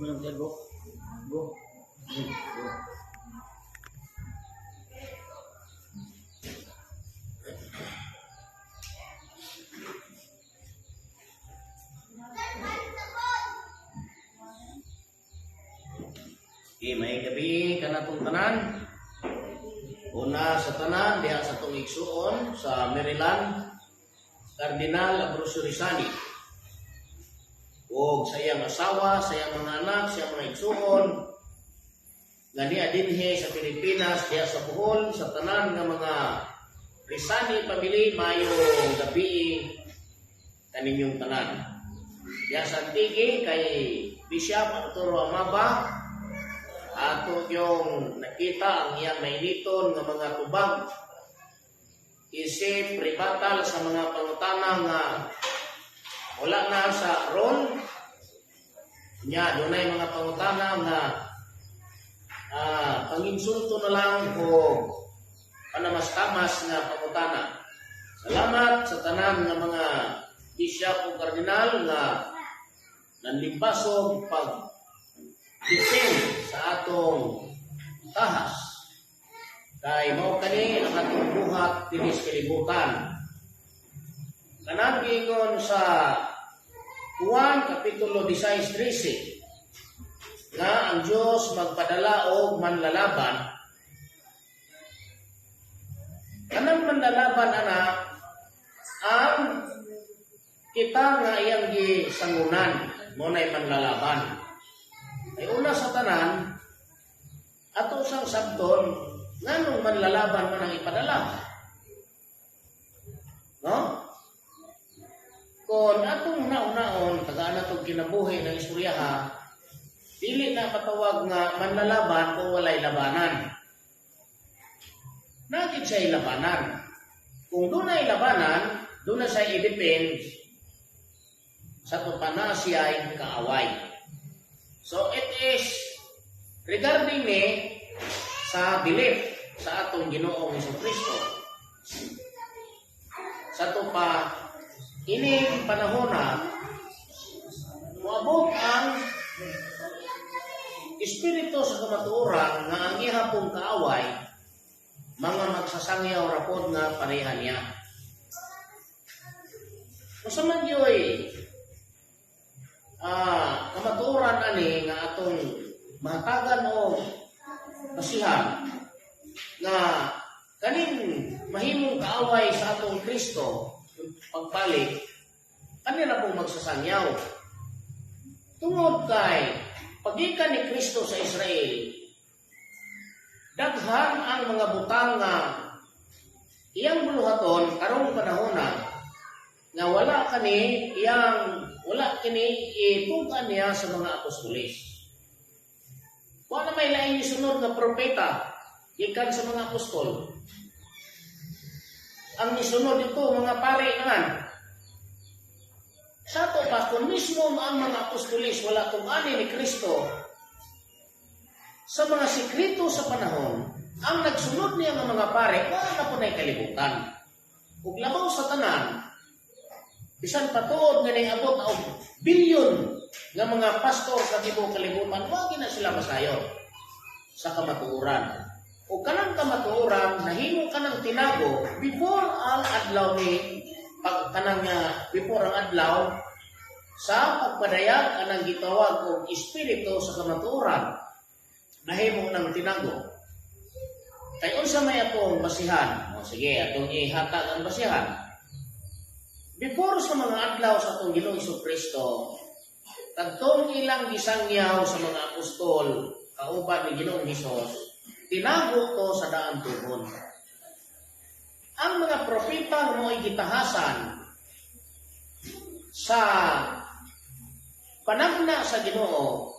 Walang siya, go. Go. Go. Okay, may gabi kanatong tanan. Una sa tanan, diha sa tong igsuon sa Maryland, Cardinal Ambrosio Rizani. Og sa iyang asawa, sa iyang mga anak, sa iyang mga igsuon, nga niya dinhi sa Pilipinas, diha sa Bohol, sa tanan nga mga Rizani family, mayong gabi kaninyong tanan. Diha sa Antique, kay Bishop Arturo Amaba, ato yung nakita ang iyang mainiton nga mga tubag isip ribatal sa mga pangutana nga wala na sa role niya. Dunay mga pangutana nga panginsulto na lang o panamastamas nga pangutana. Salamat sa tanan nga mga bishop o kardinal nga nanlimbasog pag defend sa atong tahas. Kay mao kani ang atong buhat dinhi sa kalibutan. Kanang giingon sa Juan Kapitulo 16:13 nga ang Dios magpadala og manlalaban. Kanang manlalaban ana ang kita nga iyang gisangunan, mo na'y manlalaban. Ay una sa tanan, ato sang sabton, nganong manlalaban man ang ipadala? No? Kung atong nauna-on, tagaan na itong kinabuhi ng istoryaha, dili na patawag nga manlalaban kung walay labanan. Nagit siya'y labanan. Kung doon ay labanan, doon na siya i-depend sa tupana siya'y kaaway. So it is regarding ni sa belief sa atong Ginoong Kristo. Sa to pa ining panahon na moabot ang espiritu sa kamatuoran nga ang iha pong kaaway mga magsasangyaw rapod nga pareha niya. Unsa man yo'y kamatuoran ani nga atong mahatagan o basihan nga kaning mahimong kaaway sa atong Kristo pagbalik kanila pong magsasangyaw? Tungod kay pagikan ni Kristo sa Israel, daghan ang mga butang nga iyang buluhaton karong panahona nga wala kani iyang wala kini itugan niya sa mga apostoles. Wala may laing isunod nga propeta gikan sa mga apostol. Ang isunod ito mga pare naman. Sa ato pa, kung mismo ang mga apostoles wala tungani ni Kristo sa mga sikreto sa panahon, ang nagsunod niya nga mga pare, wala na po na'y kalibutan. Ug labaw sa tanan, bisan patuod nga niabot og bilyon nga mga pastor sa tibuok kalibutan, wa na sila masayon sa kamatuoran. O kanang kamatuoran, nahimo kanang tinago before ang adlaw ni pag kanang before ang adlaw sa pagpadayag anang gitawag og espiritu sa kamatuoran, nahimo ng tinago. Kay unsa may atong basihan? O sige, atong ihatag ang basihan. Before sa mga adlaw sa atong Ginoong Kristo, kadtong ilang gisangyaw sa mga apostol kauban ni Ginoong Hesus, tinago to sa daan tuhon. Ang mga propeta mo ay gitahasan sa panagna sa Ginoo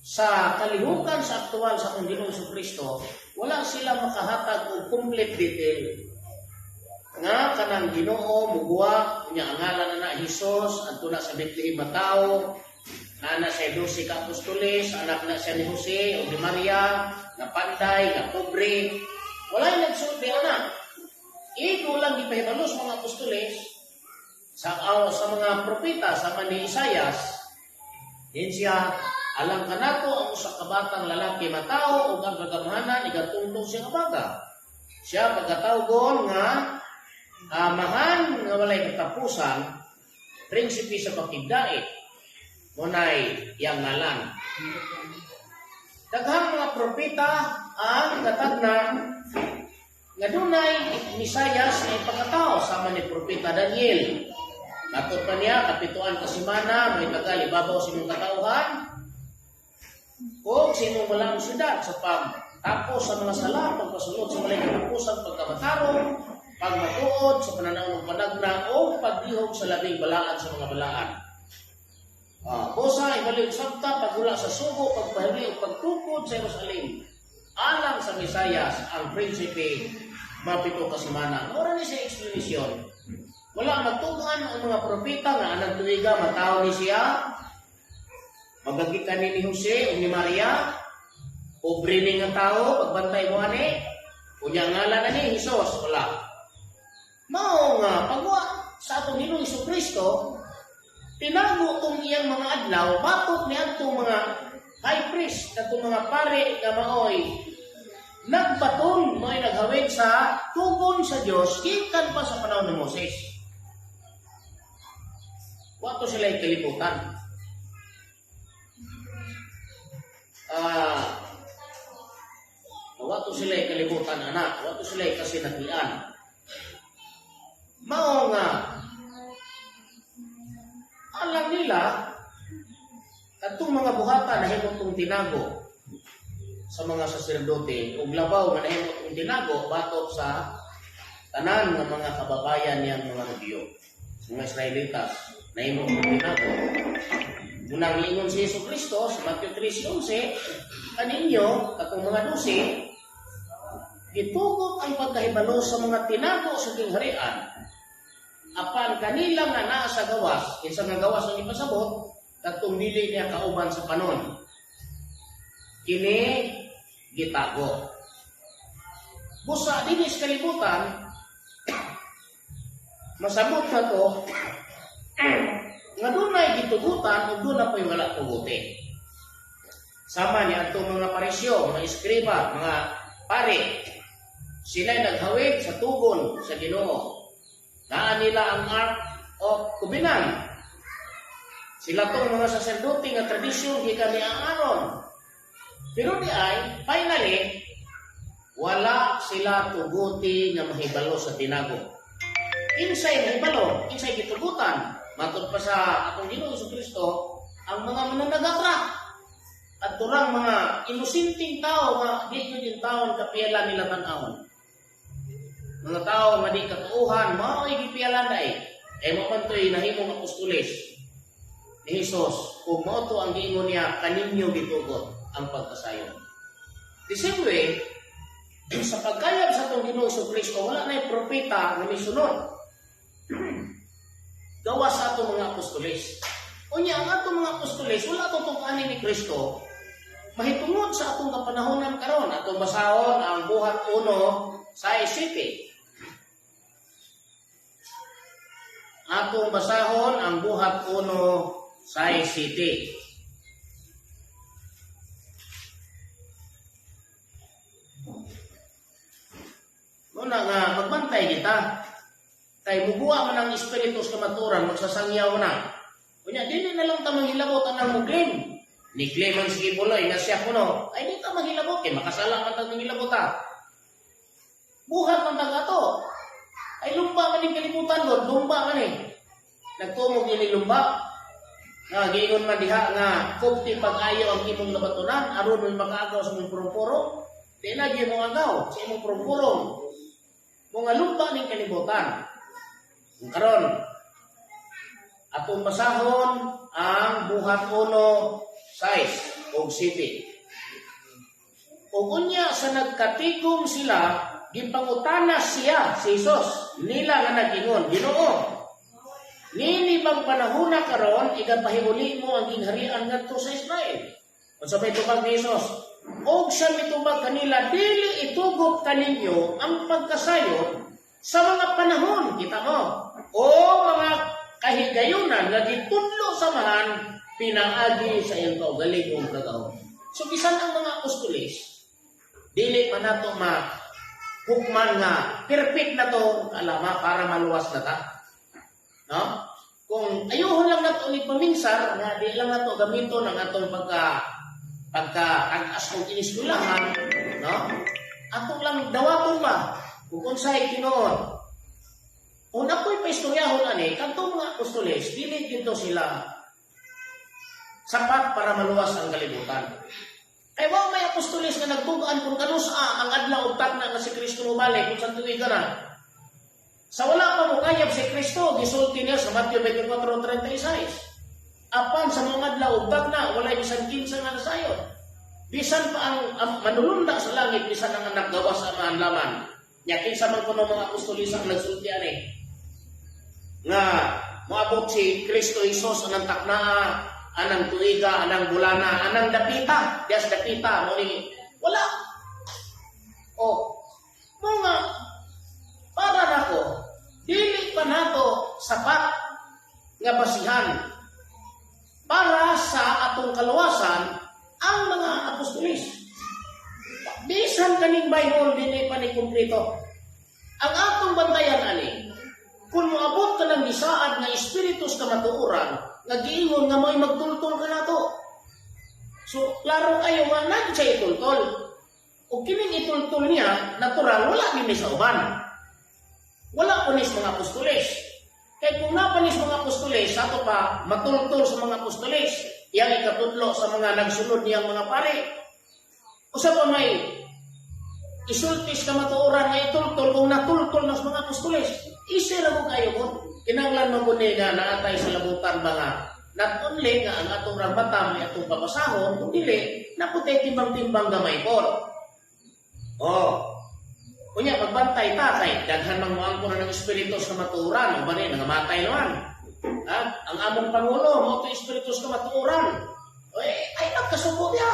sa kalihukan sa aktual sa atong Ginoong Kristo, wala sila makahatag og complete detail nga kanang Ginoo muguwa nya, ang ngalan na na Hesus, adto na sa Bethlehem matawo, naa na siya 12 ka apostoles, anak na siya ni Jose o ni Maria, nga panday, nga pobre. Wala nagsulti ana. Igo lang gipahibalo sa mga apostoles sa mga propeta sama ni Isayas. Din siya Alang kanato ang usa ka batang lalaki matawo ug ang kagamhanan igatungtong sa iyang abaga. Siya pagatawgon nga Amahan nga walay katapusan, Prinsipe sa Pakigdait, munay iyang ngalan. Daghang mga propeta ang natagna nga dunay Mesayas nga ipakatao sama ni Propeta Daniel. Matod pa niya, kapituan ka semana, may tagal ibabaw sa imong katauhan, o sa imong balaang syudad sa pagtapos sa mga sala, pagpasulod sa walay katapusan, pagkamatarong, pagmatuod sa pananaw ng panagna o paglihok sa labing balaan sa mga balaan. Busa, ibaliw sabta, paghula sa sugo, pagpahili o pagtukod sa Jerusalem. Alang sa Mesayas, ang prinsipe, 7 ka semana. Mora ni sa explanation. Wala magtugan ang mga propeta nga anang tuiga matawo ni siya. Magagikan ni Jose o ni Maria. Pobre ni nga tao, pagbantay mo ani. Unya ngalan na ni Jesus, wala. Mao nga pagwa sa atong Ginoong Kristo, tinago tong iyang mga adlaw batok ni adtong mga high priest katong mga pare nga maoy nagbaton, maoy naghawid sa tugon sa Dios gikan pa sa panahon ni Moses. Wa to sila kalibutan. Wa to sila kalibutan anak, wa to sila kasinatian. Mao nga alam nila katong mga buhatan nahimo tong tinago sa mga saserdote ug labaw nga nahimo tong tinago batok sa tanan nga mga kababayan niyang mga Hudyo, mga Israelitas, nahimo tong tinago. Unang niingon si Jesu Kristo sa Mateo 3:11, kaninyo katong mga 12 gitugot ang pagkahibalo sa mga tinago sa gingharian, apan kanila nga naa sa gawas, kinsa nga gawas ang ipasabot, kadtong dili niya kauban sa panon. Kini gitago. Busa dinhi sa kalibutan, masabot na to nga dunay gitugutan ug duna po'y wala tuguti. Sama ni atong mga Pariseo, mga eskriba, mga pare, sila'y naghawid sa tugon sa Ginoo. Naa nila ang Ark of Covenant. Sila tong mga saserdote nga tradisyon gikan ni Aaron. Pero di ay, finally, wala sila tuguti nga mahibalo sa tinago. Insay mahibalo, insay gitugutan. Matod pa sa atong Ginoong Kristo, ang mga mananagara at turang mga inusinting tao nga di gyud in taon kapiyala nila tan-awon. Mga tao nga di katuohan, mao'y gipiyalan dai. Kay mo man to'y nahimong apostoles ni Jesus, ug mao to ang giingon niya, kaninyo gitugot ang pagkasayon. The same way, sa pagkayab sa atong Ginoong Kristo, wala na'y propeta nga misunod gawas sa atong mga apostoles. Unya, ang atong mga apostoles, wala atong tungkanin ni Kristo, mahitungod sa atong kapanahonan karon, atong basahon ang Buhat 1:6. Atong basahon ang Buhat 1:6. Muna nga, magbantay kita. Kay mubuwa man ang espiritu sa kamaturan, magsasangyaw na. Unya, dili na lang ta manghilabot anang mo-claim. Ni-claim ang si Kibuloy nga siya kuno, ay di ta manghilabot, kay makasala man ta manghilabot ta. Buhat man ta ato. Ay lumba man ning kalibutan god, lumba man eh. Nagtumog ini lumba. Nga giingon man diha nga kupti pag-ayo ang imong nabatunan aron mo makaagaw sa imong purong-purong. Di na gyud mo agaw sa imong purong-purong. Mga lumba ning kalibutan. Kung karon atong basahon ang Buhat 1:6 og 7. Ug unya sa nagkatigom sila, gipangutana siya si Jesus nila nga nag-ingon, Ginoo, nini bang panahona karon igapahimuli mo ang gingharian ngadto sa Israel? Unsa may tubag ni Jesus? Og siya mitubag kanila, dili itugot kaninyo ang pagkasayod sa mga panahon, kita mo, o mga kahigayunan nga gitudlo sa mahan Pinaagi sa iyang kaugalingong kagahom. So bisan ang mga apostoles, dili pa nato ma hukman nga perfect na to kalama para maluwas na ta. No? Kung ayuhon lang nato ni paminsar nga di lang nato gamiton ang atong pagka pagka tag-as kung iniskwelahan, no? Ato lang dawaton ba kung unsay tinuod. Kung ako'y paistoryahon ani, kadtong mga apostoles, dili dito sila sapat para maluwas ang kalibutan. Kay wa may apostoles nga nagtugaan kung kanusa ang adlaw ug takna nga si Kristo mobalik, kung sa tuig na. Sa wala pa mokayab si Kristo, gisulti niya sa Matthew 24:36. Apan sa mga adlaw ug takna, walay bisan kinsa nga nasayod. Bisan pa ang manulunda sa langit, bisan ang Anak, gawas sa Amahan lamang. Nya kinsa man kuno mga apostoles ang nagsulti ani nga moabot si Kristo Jesus anang taknaa, anang tuiga, anang bulana, anang dapita, dias dapita mo ni wala. O, mo nga para nako dili pa nato sapat nga basihan para sa atong kaluwasan ang mga apostoles. Bisan kaning Bible, dili pa ni kumpleto. Ang atong bantayan ani, kung moabot ka ng gisaad nga espiritu sa kamatuoran, nga giingon nga mo'y magtultol ka nato. So, klaro kayo nga naa siya itultol. O kining itultol niya, natural, wala gini sa uban. Wala po ni sa mga apostoles. Kay kung napanis mga apostoles, ato pa matultol sa mga apostoles, iyang ikatudlo sa mga nagsunod niyang mga pare. Usa pa may isultis kamatuoran nga itultol kung natultol ng mga apostoles. Easy ra mo kayo mo. Kinanglan mo ni nga naatay sa labutan mga not only nga ang atong rambata may atong babasahon, kung dili, naputay timbang-timbang gamay po. Oh. Unya, pagbantay ta kay daghan mang moangko na ng espiritu sa kamatuoran, o bani nangamatay naman. Ha? Ang among pangulo mo to espiritu sa kamatuoran. O, eh, ay nagkasuko niya.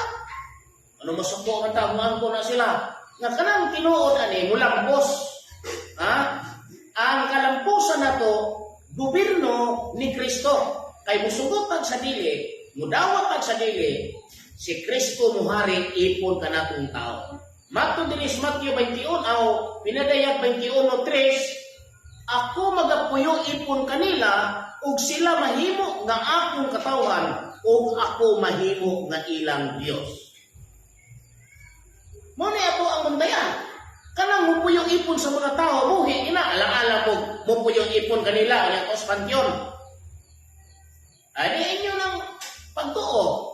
Ano masuko man ta, moangko na sila. Nga kanang tinuod ani mulampos. Ha? Ang kalampusan nato gobyerno ni Kristo. Kay musugot pag sa dili, mudawat pag sa dili, si Kristo muhari ipon kanatong tao. Matod dinhi sa Matthew 21 aw pinadayag 21:3, "Ako magapuyo ipon kanila ug sila mahimo nga akong katawhan ug ako mahimo nga ilang Dios." Mo ni ato ang bantayan. Kanang mupuyo ipon sa mga tao, buhi ina alang-alang ko mupuyo ipon kanila ang tos pantheon. Ani inyo nang pagtuo.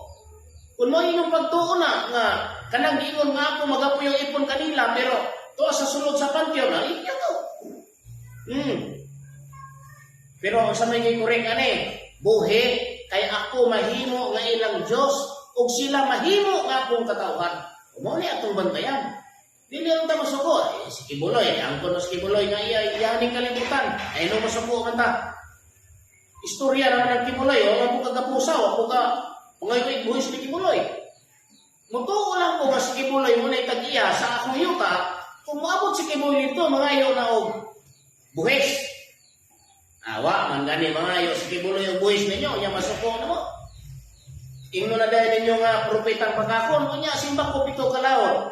Kung mo inyong pagtuo na nga kanang giingon nga ako magapuyo ipon kanila pero to sa sulod sa pantheon, na inyo to. Pero sa may correct ani, buhi kay ako mahimo nga ilang Dios ug sila mahimo nga akong katawhan. Mao ni atong bantayan. Dili lang ta masuko. Eh, si Quiboloy, ang kuno si Quiboloy nga iya iyaning kalibutan. Ay no masuko man ta. Istorya naman ng Quiboloy, wa po kagapusa, wa po ka mga buhis ni Quiboloy. Mutuo lang ko nga si Quiboloy mo na tag-iya sa akong yuta, kung moabot si Quiboloy dito, mangayo na og buhis. Awa, man gani mangayo si Quiboloy og buhis ninyo, nya masuko na mo. Ingno na dahil ninyo nga propetang pagkakon, unya simba ko 7 ka laod.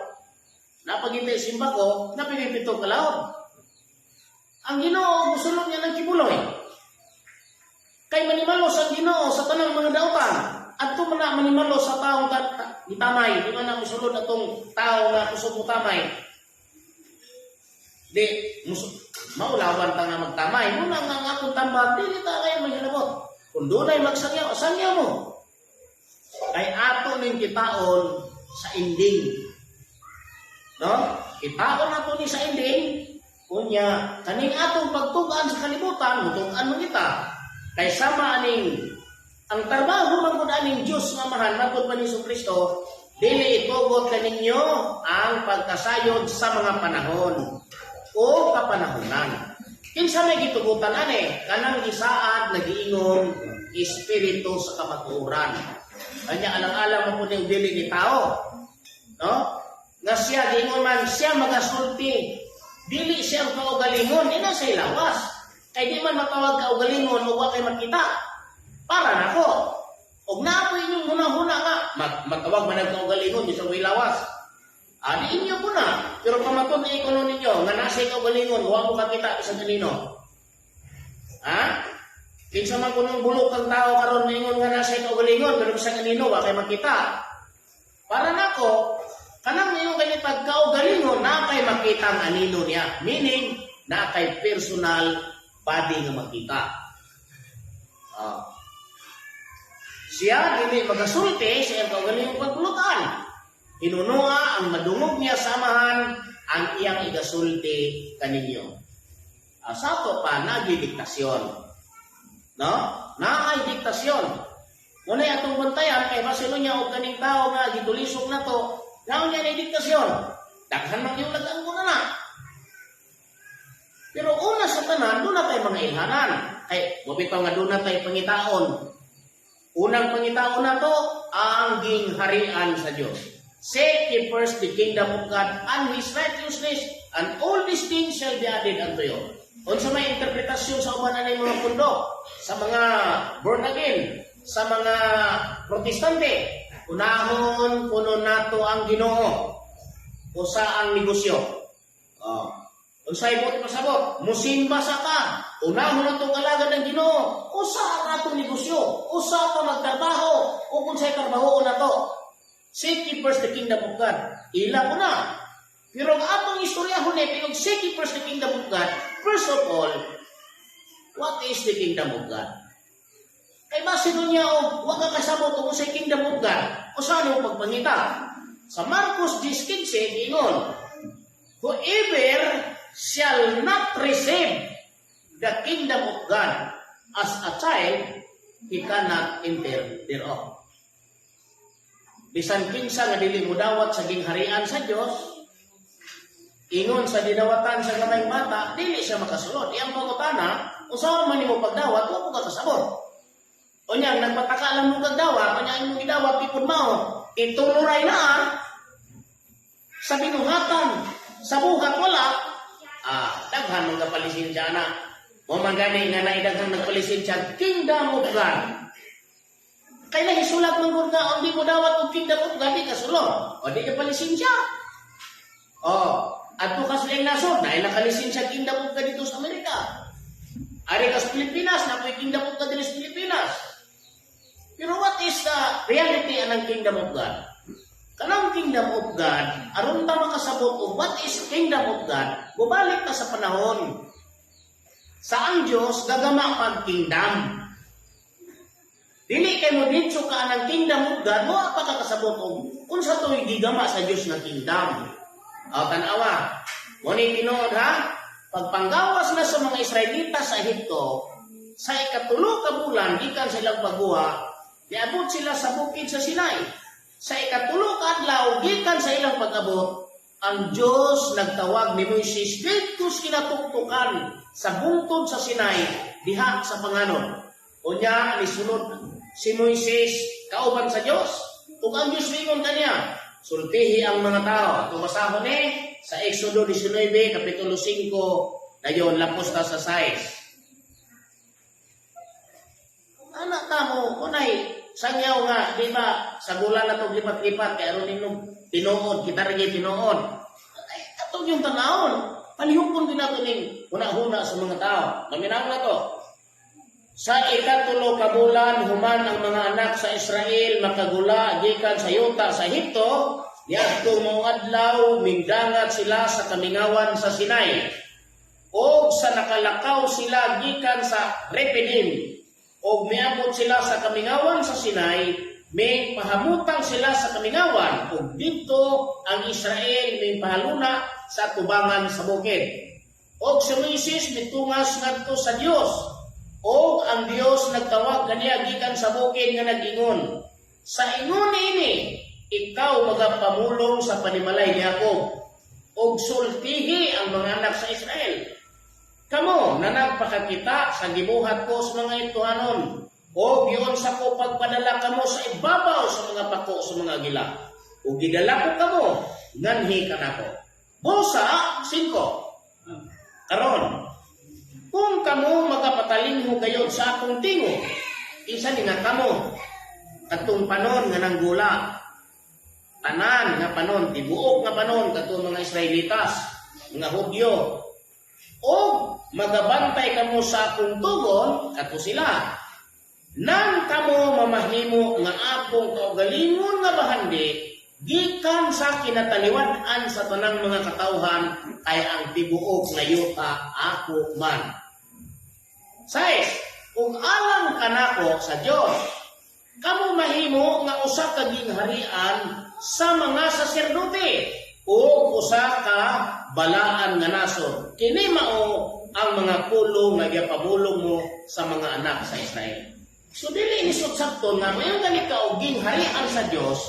Napagintay simba ko, napili 7 ka laod. Ang Ginoo musulod niya ng Quiboloy. Kay manimalos ang Ginoo sa tanang mga dautan. Adto man na manimalos sa taong gitamay, di man na musulod atong tao nga kusog mo tamay. Di maulawan ta nga magtamay. Muna nga ang akong tambag, dili ta kayo maghilabot. Kung dunay magsangyaw, sangyaw mo. Kay ato ning kitaon sa ending. No? Kitaon nato ni sa ending, unya kaning atong pagtugaan sa kalibutan, mutugaan man kita. Kay sama aning ang trabaho man gud aning Dios nga Amahan matod pa ni Kristo, dili itugot kaninyo ang pagkasayod sa mga panahon o kapanahonan. Kinsa may gitugutan ani? Kanang gisaad nagiingon espiritu sa kamatuoran. Kanya alang-alang mo po ni dili ni tao. No? Nga siya giingon man siya magasulti. Dili siya ang kaugalingon, ina sa lawas. Kay di man matawag kaugalingon o wa kay makita. Para nako. Og naa po inyong huna-huna nga matawag man ang kaugalingon sa lawas. Ani inyo po na, pero pamatud-i ko ninyo nga nasa kaugalingon, wa mo kakita sa kanino. Ha? Kinsa man kunong bulok ang tao karon maingon nga nasa kaugalingon, pero sa kanino wa kay makita. Para nako, kanang ingon kay pagkaugalingon na kay makita ang anino niya, meaning na kay personal body nga makita. Ah. Siya dili magasulti sa iyang kaugalingong pagpulutan. Hinunua ang madungog niya sa Amahan ang iyang igasulti kaninyo. Ah, sa ato pa nagi diktasyon. No? Naay diktasyon. Muna atong bantayan kay basilo niya og kaning tao nga gitulisok na to, naon niya ni diktasyon. Daghan man yung lagang na na. Pero una sa tanan, doon na tayo mga ilhanan. Kay, mabitaw nga doon na tayo pangitaon. Unang pangitaon na to, ang gingharian sa Diyos. Seek ye first the kingdom of God and His righteousness, and all these things shall be added unto you. Unsa may interpretasyon sa uban na mga pundo, sa mga born again, sa mga Protestante, unahon kuno nato ang Ginoo usa ang negosyo. Oh. Unsay mo pasabot? Musimba sa ka. Unahon natong alagad ng Ginoo. Usa ang atong negosyo. Usa ka magtrabaho. O kung sa'y trabaho na to. Seek ye first the kingdom of God. Ila ko na. Pero ang atong istorya ni, tingog seek ye first the kingdom of God, first of all, what is the kingdom of God? Kay basin niya o wa ka kasabot kung sa kingdom of God, o saan mo pagpangita? Sa Marcos 10:15, ingon, "Whoever shall not receive the kingdom of God as a child, he cannot enter thereof." Bisan kinsa nga dili mudawat sa gingharian sa Dios, ingon sa didawatan sa gamayng bata, dili siya makasulod. Iyang pangutana, unsa man nimo pagdawat, wa mo ka kasabot. Unya, nagpataka lang mo kagdawat, unya imong gidawat tipod mao, ituluray na ah. Sa binuhatan, sa buhat wala, daghan man kapalisensya na. Mo man gani nga naidaghang nagpalisensya, kingdom of God. Kay nahisulat man gud nga ang di mo dawat og kingdom of God, di ka sulod. O di ka palisensya. Oh, adto ka sa iyang nasod, naay nakalisensya kingdom of God dito sa Amerika. Ari ka sa Pilipinas, napoy kingdom of God dito sa Pilipinas. Pero what is the reality anang kingdom of God? Kanang kingdom of God, aron ta makasabot og what is kingdom of God, mubalik ta sa panahon. Sa ang Diyos gagama pag kingdom. Dili kay mo didto ka anang kingdom of God, mo pa ka kasabot og unsa to'y gigama sa Diyos nga kingdom. O tan-awa. Mo ni tinuod ha, pagpanggawas na sa mga Israelita sa Ehipto, sa 3 ka bulan gikan sa ilang pagguwa, niabot sila sa bukid sa Sinai. Sa 3 ka adlaw gikan sa ilang pag-abot, ang Diyos nagtawag ni Moises didto sa kinatuktukan sa bungtod sa Sinai diha sa panganod. Unya nisulod si Moises kauban sa Dios. Ug ang Dios miingon kaniya, "Sultihi ang mga tao." Atong basahon ni sa Exodo 19 kapitulo 5 dayon lapos ta sa 6. Anak ta mo, kunay sangyaw nga, di ba, sa gula na to lipat-lipat, kay aron ninyong tinuod, kita rin tinuod. Ay, atong yung tanawon, palihukon din nato ning huna-huna sa mga tao. Maminaw na to. Sa 3 ka bulan, human ang mga anak sa Israel makagula gikan sa yuta sa Ehipto, niadto mao adlaw mingdangat sila sa kamingawan sa Sinai. Og sa nakalakaw sila gikan sa Repidim, og miabot sila sa kamingawan sa Sinai, may pahamutang sila sa kamingawan, ug didto ang Israel may pahaluna sa tubangan sa bukid. Og si Moises mitungas ngadto sa Dios, og ang Dios nagtawag kaniya gikan sa bukid nga nag-ingon, "Sa ingon niini, ikaw magapamulong sa panimalay ni Jacob, ug sultihi ang mga anak sa Israel. Kamo na nagpakakita sa gibuhat ko sa mga Ehiptohanon, o giunsa ko pagpadala kamo sa ibabaw sa mga pako sa mga agila. Ug gidala ko kamo nganhi kanako." Busa 5. Karon, kung kamo magapatalinho gayod sa akong tingog, isa ni nga kamo. Katong panon nga nanggula. Tanan nga panon, tibuok nga panon katong mga Israelitas, mga Hudyo. O magabantay kamo sa akong tugon, kato sila. Nang kamo mamahimo nga akong kaugalingon nga bahandi, gikan sa kinataliwad-an sa tanang mga katawhan, kay ang tibuok nga yuta ako man. Sais, ug alang kanako sa Dios, kamo mahimo nga usa ka gingharian sa mga saserdote o usa ka balaan nga nasod. Kini mao ang mga pulong nga gipabulong mo sa mga anak sa Israel. So dili ni sakto nga mayon gani ka og gingharian sa Dios,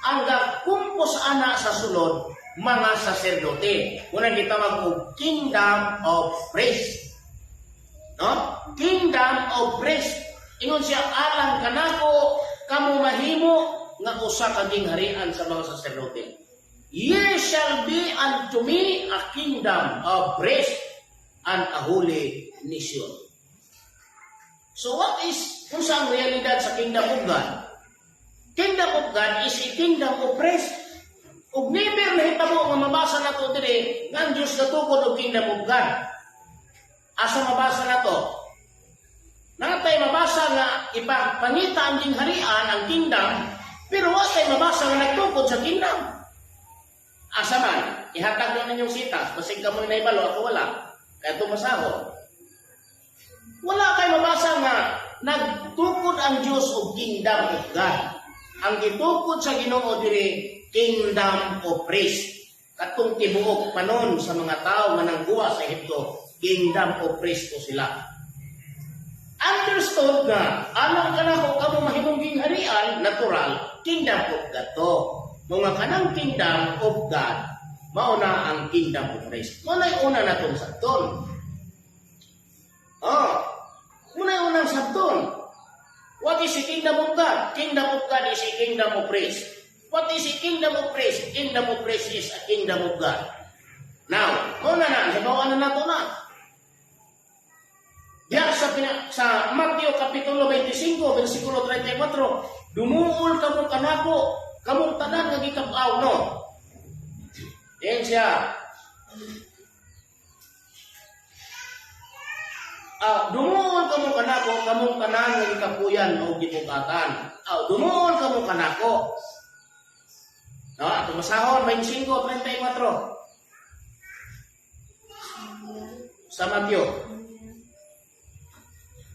ang gakumpos ana sa sulod mga saserdote. Una gitawag og kingdom of priests. No? Kingdom of priests. Ingon siya, alang kanako kamo mahimo nga usa ka gingharian sa mga saserdote. Ye shall be unto me a kingdom of priests and a holy nation. So what is, unsa ang realidad sa kingdom of God? Kingdom of God is a kingdom of priests. Ug never nahitabo nga mabasa nato diri nga ang Dios natukod og kingdom of God. Asa mabasa nato? Natay mabasa nga ipapangita ang gingharian, ang kingdom, pero wa tay mabasa nga nagtukod sa kingdom. Asa man, ihatag na ninyong sitas, basig kamo ni naibalo, ako wala. Kaya tumasahon. Wala kay mabasa nga nagtukod ang Dios og kingdom of God. Ang gitukod sa Ginoo diri, kingdom of priests. Katong tibuok panon sa mga tao nga nangguwa sa Ehipto, kingdom of priests to sila. Understood nga, alang kanako kamo mahimong gingharian, natural, kingdom of God to. Mga kanang kingdom of God, mao na ang kingdom of Christ. Mao na'y una natong sabton. Oh, mao unang sabton. What is the kingdom of God? Kingdom of God is a kingdom of priests. What is a kingdom of priests? Kingdom of priests is a kingdom of God. Now, mao na na, hibawan na nato na. Diya sa Mateo Kapitulo 25, versikulo 34, "Dumuol kamo kanako, kamong tanan nga gikapaw," no? Yan siya. "Dumuol kamo kanako, kamong tanan nga gikapuyan o gibugatan. Dumuol kamo kanako." No, ato masahon 25:34 sa Mateo.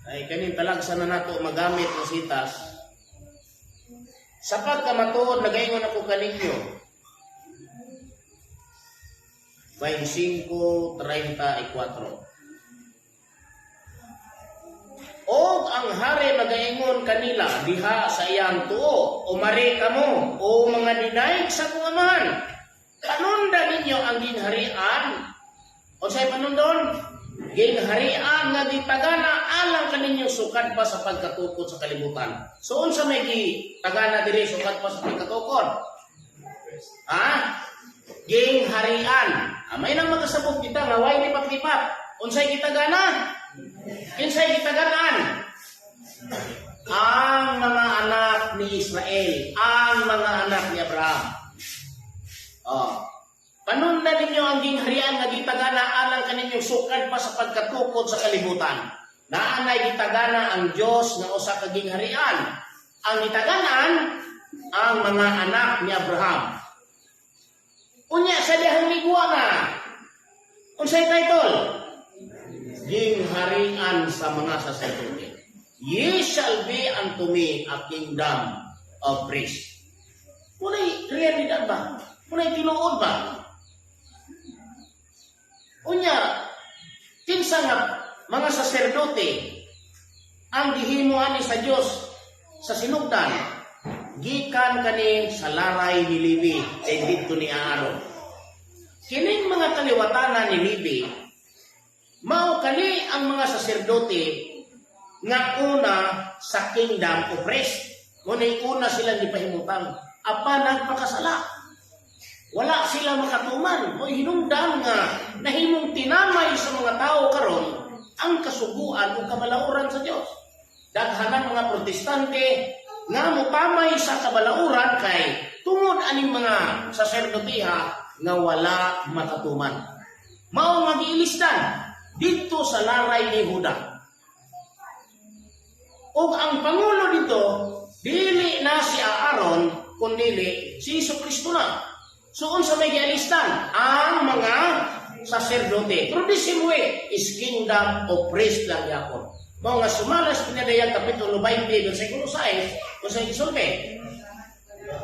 Ay kanin talagsa na nato magamit ng sitas. Sa pagkamatuod nagaingon ako kaninyo. 25:34. Og ang hari magaingon kanila diha sa iyang tuo, "Umari kamo, o mga dinaig sa akong amahan. Panunda ninyo ang gingharian." Unsay panundon? Gingharian nga gitagana alang kaninyo sukad pa sa pagkatukod sa kalibutan. So unsa may gitagana diri sukad pa sa pagkatukod? Ha? Gingharian. May nang makasabot kita nga way lipat-lipat. Unsay gitagana? Kinsay gitaganaan? Ang mga anak ni Israel, ang mga anak ni Abraham. Oh. Panunda ninyo ang gingharian nga gitagana alang kaninyo sukad pa sa pagkatukod sa kalibutan. Naanay gitagana ang Dios nga usa ka gingharian. Ang gitaganaan ang mga anak ni Abraham. Unya sa dihang miguwa na. Unsay title? Gingharian sa mga saserdote. Ye shall be unto me a kingdom of priests. Muna'y realidad ba? Muna'y tinuod ba? Unya, kinsa nga mga saserdote ang gihimo ani sa Dios sa sinugdan? Gikan kani sa laray ni Levi kay didto ni Aaron. Kining mga kaliwatana ni Levi, mao kani ang mga saserdote nga una sa kingdom of priests. Ngunay una sila gipahimutang apan nagpakasala. Wala sila makatuman o hinungdan nga nahimong tinamay sa mga tao karon ang kasuguan o kamalauran sa Dios. Daghanan mga Protestante, Nga mopamay sa kabalauran kay tungod aning mga saserdotiha nga wala makatuman. Mao nga giilisdan didto sa laray ni Huda. Ug ang pangulo dito, dili na si Aaron, kundili si Hesu Kristo na. So unsa may gialistan? Ang mga saserdote. Pero the same way is kingdom of priest lang yapon. Mao nga sumala sa Pinadayag Kapitulo 20, versikulo 6, kung sa gisulti,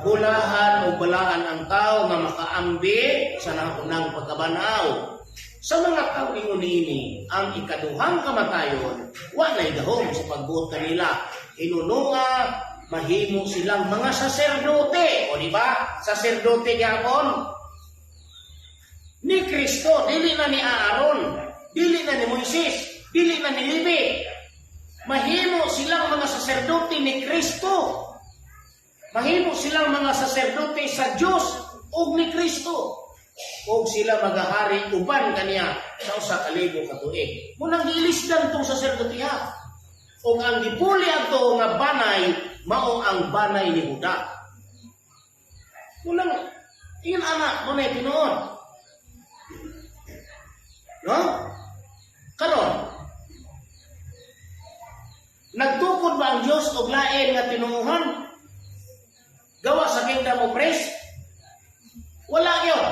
"Bulahan o balaan ang tao nga makaambi sa naunang pagkabanaw. Sa mga tao ingon niini, ang ikaduhang kamatayon, wa na'y gahom sa pagbuot kanila. Hinununga, mahimo silang mga saserdote." O, di ba? Saserdote gyapon. Ni Kristo, dili na ni Aaron, dili na ni Moises, dili na ni Levi. Mahimo silang mga saserdote ni Kristo. Mahimo silang mga saserdote sa Dios ug ni Kristo. Ug sila magahari uban kaniya sa 1,000 ka tuig. Munang giilisdan tong saserdotiha. Ug ang gipuli adto nga banay mao ang banay ni Huda. Munang ingon ana mo na tinuod. No? Karon, nagtukod ba ang Dios og lain nga tinuohan gawa sa kingdom of praise? Wala gyud.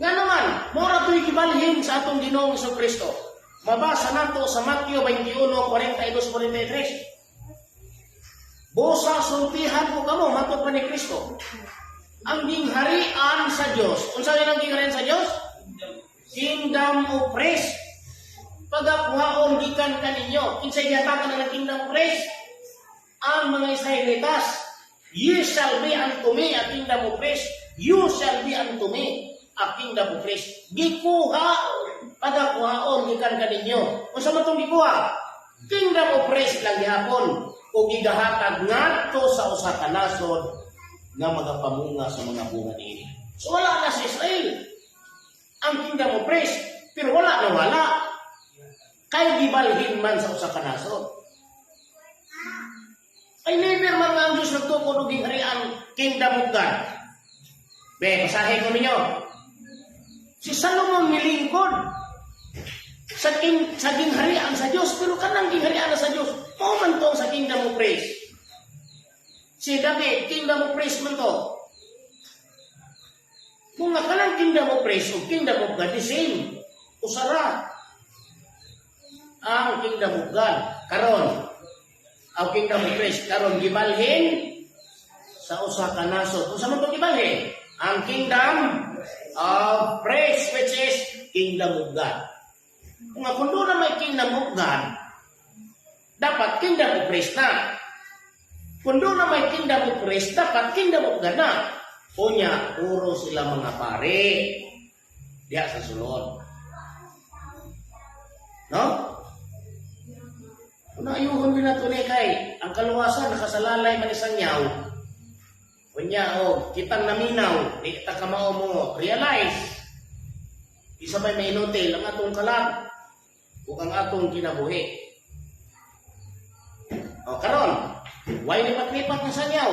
Nga naman, mora to'y gibalhin sa atong Ginoong Kristo. Mabasa nato sa Mateo 21, 42, 43. "Busa sultihan ko kamo," matod pa ni Kristo. "Ang gingharian sa Dios." Unsa ang gingharian sa Dios? Kingdom of praise. "Pagakuhaon gikan kaninyo." Kinsay gihatagan ng kingdom of praise? Ang mga Israelitas. "Ye shall be unto me a kingdom of priests. You shall be unto me a kingdom of priests." Gikuha, pagakuhaon gikan kaninyo. Unsa man tong gikuha? Kingdom of priests lang gihapon o gigahatag ngadto sa usa ka nasod nga magapamunga sa mga bunga niini. So wala na sa Israel ang kingdom of priests, pero wala na wala. Kay gibalhin man sa usa ka nasod. Ay never man nga ang Diyos nagtukod og gingharian, kingdom of God. Be, basahin ko ninyo. Si Salomon nilingkod sa gingharian sa Diyos, pero kanang gingharian na sa Diyos, mao man to sa kingdom of praise. Si David, kingdom of praise man to. Kung nga kanang kingdom of praise o kingdom of God, the same. Usara ang kingdom of God. Karon, ang kingdom of praise, karon gibalhin sa usa ka nasod. Unsa man to gibalhin? Ang kingdom of praise, which is kingdom of God. Kung nga kung doon na may kingdom of God, dapat kingdom of praise na. Kung doon na may kingdom of praise, dapat kingdom of God na. Unya, puro sila mga pare. Diya sa sulod. No? Kung naayuhon din nato ni kay, ang kaluwasan nakasalalay man isang yaw. Unya, oh, kitang naminaw, di kita kamao mo realize. Isa may mainutil ang atong kalag ug ang atong kinabuhi. O karon, way lipat-lipat na sa yaw?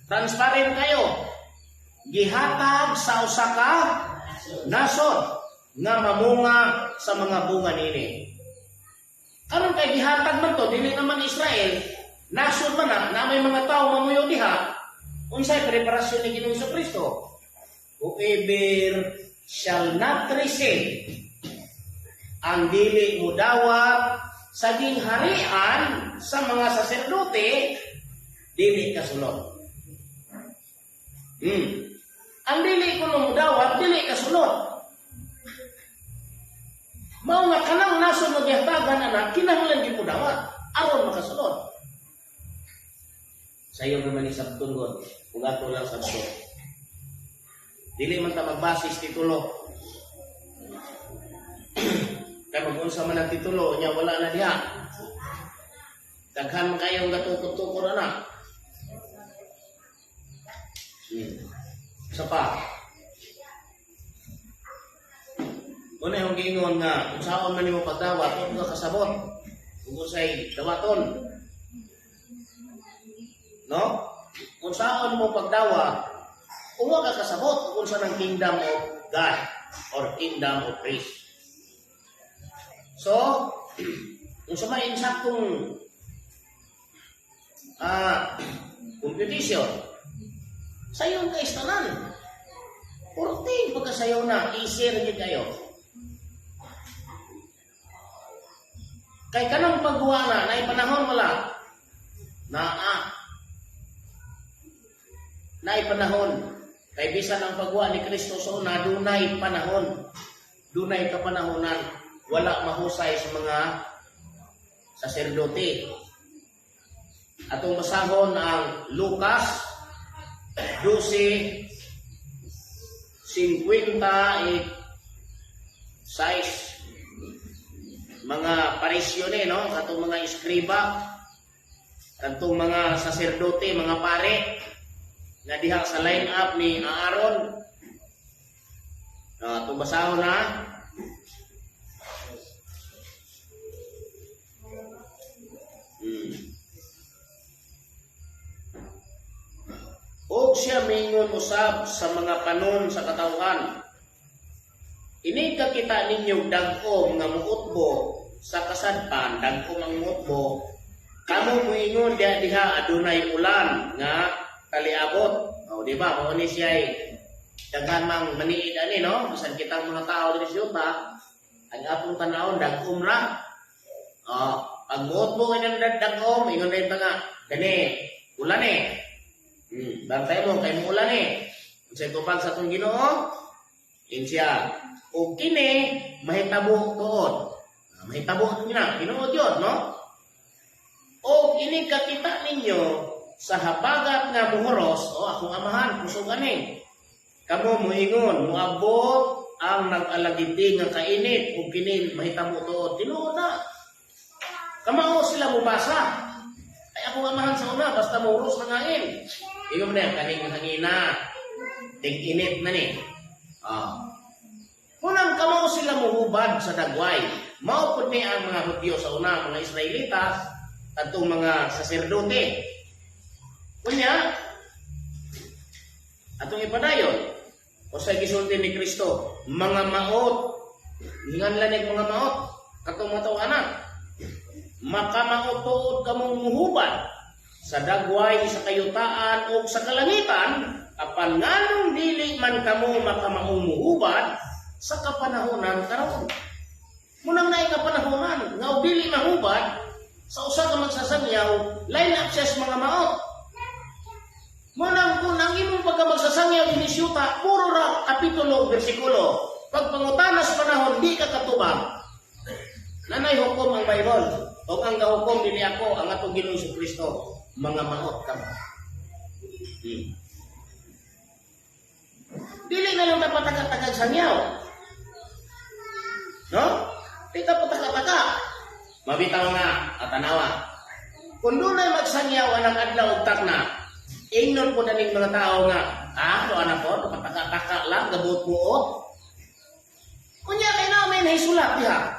Transparent kayo. Gihatag sa usa ka nasod nga mamunga sa mga bunga nini. Karon kay gihatag man to, dili naman Israel, nasod man na, na may mga tao mamuyo diha, unsay preparasyon ni Ginoong Kristo? Whoever shall not receive, ang dili mo dawat sa gingharian sa mga saserdote, dili kasulod. Ang dili ko mo dawat, dili kasulod. Mao nga kanang nasod nga gihatagan ana, kinahanglan gyud mo dawat aron makasulod. Sayo naman ni sabton god, kung ato lang sabton. Dili man ta magbasis titulo. Kay mag-unsa man ang titulo, nya wala na diha. Daghan man kayong gatukod-tukod ana. Isa pa. Una yung giingon nga, kung saon man nimo pagdawat, huwag ka kasabot. Kung usay dawaton. No? Unsaon mo pagdawat, uwa ka kasabot kung unsa ng kingdom of God or kingdom of Christ. So, unsa may insaktong computation, sayon kay tanan. Kurti pagkasayaw na, easy ra gyud kayo. Kay kanang pagguwa na, naay panahon wala. Naa. Naay panahon. Kay bisan ang pagguwa ni Kristo sa una, dunay panahon. Dunay kapanahonan. Wala mahusay sa mga saserdote. Atong basahon ang Lucas 12:56. Mga parisyo ni, no? Katong mga eskriba, katong mga saserdote, mga pare, nga diha sa line up ni Aaron. Atong basahon na. Og siya mingon usab sa mga panon sa katawhan. Ini kakita ninyo dag-om nga muutbo sa kasadpan, dag-om ang muutbo, kamo muingon diha diha adunay ulan nga taliabot. O di ba, mao ni siya daghan mang maniid ani, no? Bisan kitang mga tao diri sa yuta, ang atong tanawon dag-om ra. O, pag muutbo kay ng dag-om, ingon din ta nga kani ulan eh. Bantay mo kay muulan eh. Unsay tupag sa atong Ginoo? Insiya. O kini mahitabo tuod. Mahitabo na, tinuod yun, no? O kini kakita ninyo sa habagat nga muhuros, o akong amahan, kusog ani. Kamo muingon, muabot ang nag-alagiti nga kainit, o kini mahitabo tuod. Tinuod na. Kamao sila mubasa. Ay akong amahan sa una, basta muhuros na ngain. Ingon na, kaning hangina. Ting-init na ni. Unang kamao sila muhubad sa dagway. Mao pud ni ang mga Hudyo sa una, mga Israelita, atong mga saserdote. Unya, atong ipadayon, o sa gisulti ni Kristo, mga maot, hinganlan ni mga maot, katong mga tawanan, makamaot tuod kamong muhubad sa dagway, sa kayutaan o sa kalangitan, apan nganong dili man kamo makamaong muhubad sa kapanahonan karon. Munang naay kapanahonan nga og dili mahubad sa usa ka magsasangyaw, line up siya sa mga maot. Munang kung ang imong pagkamagsasangyaw dinhi sa yuta, puro ra kapitulo bersikulo. Pag pangutana sa panahon, di ka katubag. Nanay hukom ang Bible. O ang gahukom dili ako, ang atong Ginoong Kristo, mga maot ka. Dili na lang dapat taga-tagag sangyaw. No? Di ta pataka-taka. Mabitaw nga, atanawa. Kung dunay magsangyaw anang adlaw ug takna, ingnon po na ning mga tao nga, do anak ko, pataka-taka lang, gabot-buot. Unya kay na may nahisulat diha.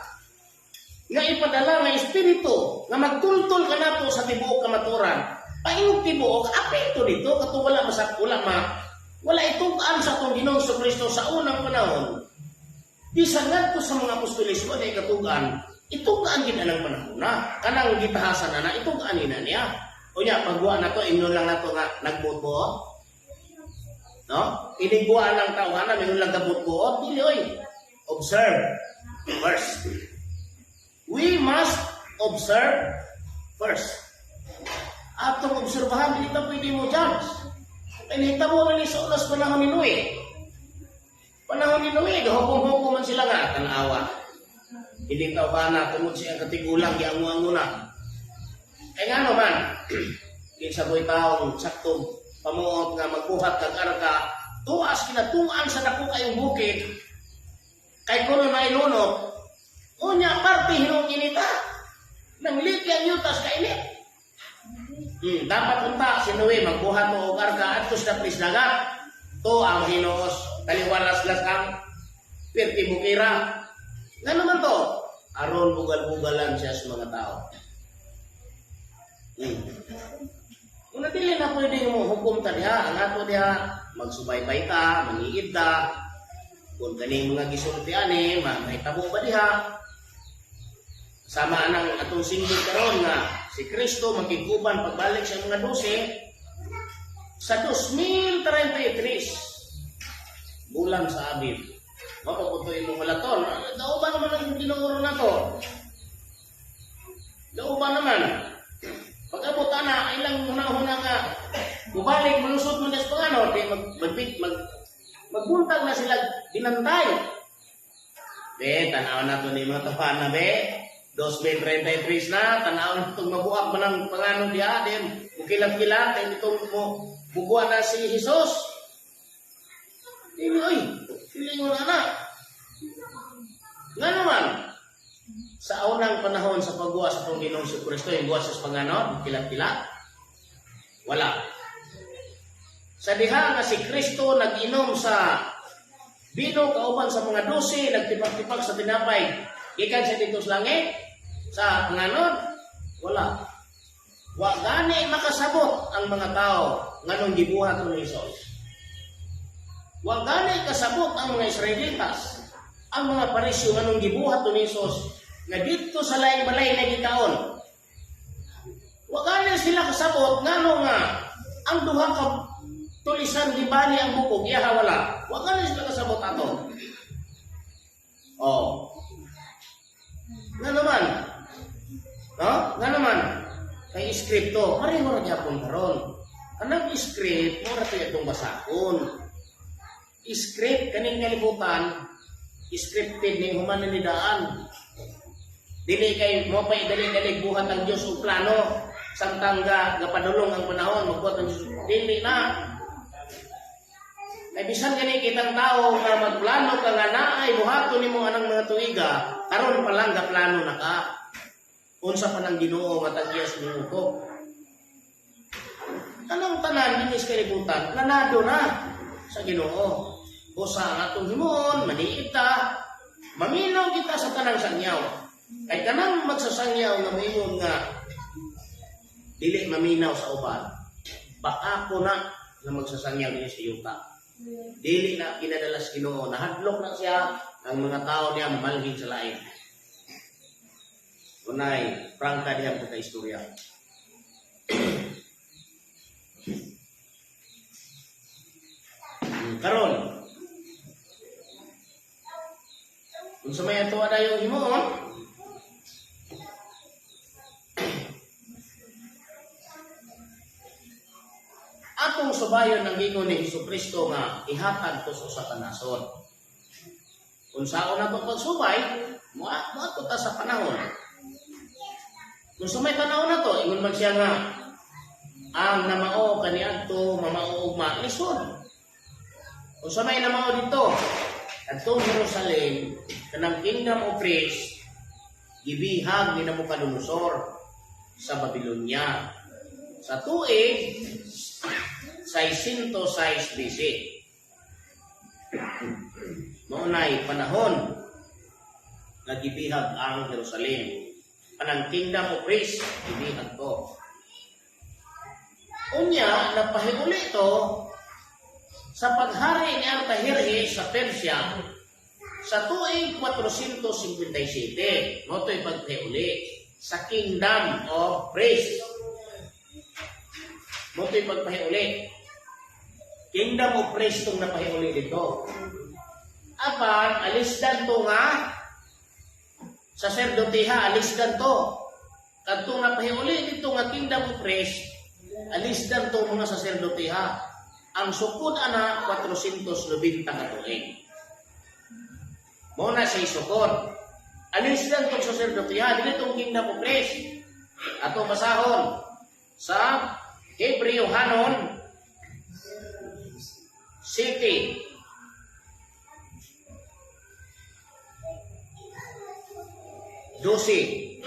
Nga ipadala nga espiritu nga magtultol kanato sa tibuok kamatuoran. Paingog tibuok, apekto dito kato wala masak wala ma wala itugaan sa atong Ginoong Kristo sa unang panahon. Bisan ngadto sa mga apostolis wala katugaan, itugaan gid anang panahon na. Kanang gitahasan na na itugaan na niya. Unya pagwa na to ingnon lang nato nga nagbuot-buot. No? Inigwa lang tawhana mingon lang gabot-buot, dili oy. Observe first. We must observe first. Atong obserbahan, dili ta pwede mo judge. Kay nahitabo man ni sa unas panahon ni Noe. Panahon ni Noe, gahukom-hukom man sila nga, tanawa. Hindi tawhana, tungod siyang katigulang, giangu-angu na. Kay nga naman, kinsa ko'y taong saktong pamuot nga magbuhat kag arka, tuas kinatuan sa dako kayong bukid, kay kuno na ilunok, unya parte hinuong inita. Nang liki ang yutas kainit. Dapat unta si Noe magbuhat og arka adto sa dapis dagat. To ang Hinoos taliwalas las ang pirti bukira. Nga naman to? Aron bugal-bugalan siya sa mga tao. Kung dili na pwede mo hukom ta diha, ang ato diha, magsubaybay ta, mangiid ta, kung kaning mga gisulti ani, mahitabo ba diha? Sama nang atong singgit karon nga si Kristo makiguban pagbalik sa mga 12 sa 2033 bulan sa Abib. Mapaputo imong hulaton. Dauban naman ang Ginoo na to. Dauban naman. Pag-abot ana, ilang huna-huna nga mubalik, malusot mo sa pangano, di mag, mag, mag, magbuntag na sila binantay. Be, tanaw na to ni mga tapan na be. 2033 na, tanaw na itong mabuak man ang pangano diya, din, mukilat-kilat, ay itong mo, bubuan na si Jesus. Dili, oy, dili mo na na. Nga naman, sa unang panahon sa pagguwa sa itong Ginoong si Kristo, yung guwa sa panganon, kilat-kilat, wala. Sa diha nga si Kristo nag-inom sa bino kauban sa mga 12, nagtipak-tipak sa tinapay, gikan sa dito sa langit, sa panganon, wala. Wa gani makasabot ang mga tao nganong gibuhat ni Jesus. Wa gani kasabot ang mga Israelitas, ang mga Parisyo nganong gibuhat ni Jesus nga didto sa laing balay na gikaon. Wa gani sila kasabot ngano nga ang duha ka tulisan gibani ang bukog, iyaha wala. Wa gani sila kasabot ato. Oh. Nga naman. No? Nga naman. Kay iskripto, pareho ra gyapon karon. Kanang script mo ra to atong basahon. Script kaning kalibutan, scripted ning human ni daan. Dili kay mo pa dali-dali buhat ang Dios og plano samtang ga gapadulong ang panahon magbuhat ang Dios. Dili na. Kay bisan gani kitang tao nga magplano ka nga naay buhaton nimo anang mga tuiga, karon pa lang gaplano na ka. Unsa pa nang Ginoo nga tag-iya sa imong. Kanang tanan dinhi sa kalibutan, planado na sa Ginoo. Usa ang atong himuon, maniit ta, maminaw kita sa tanang sangyaw. Kay kanang magsasangyaw nga moingon nga dili maminaw sa uban, baka ko na nga magsasangyaw dinhi sa yuta. Dili na kinadala sa Ginoo, nahadlok na siya ang mga tao niya mamalhin sa lain. Unay, prangka diha ang istorya. Karon, kung sa may ato dayong himuon, atong subayon ng gingon ni Hesus Kristo nga ihatag to sa usa ka nasod. Kung saon na to pagsubay, moadto ta sa panahon. Kung sa may panahon na to, ingon man siya nga ang namao kaniadto mamao ugma lisod. Kung sa may namao dito, adtong Jerusalem, kanang Kingdom of Christ, gibihag ni Nabucodonosor sa Babylonia sa tuig 606 BC. Maunay panahon nga gibihag ang Jerusalem. Kanang Kingdom of Christ, gibihag to. Unya, napahiuli ito sa paghari ni Artajerjes sa Persia sa tuig 457. Mao to'y pagpahiuli sa Kingdom of Christ. Mao to'y pagpahiuli. Kingdom of Christ itong napahiuli dito. Apan, alisdan to nga saserdoteha, alisdan to. Kadtong napahiuli dito nga Kingdom of Christ, alisdan to mga saserdoteha. Ang sukod ana 490 ka tuig. Mao na siya sukod. Alisdan tong saserdoteha dili tong Kingdom of Christ. Ato basahon sa Hebreo Hanon City. 12.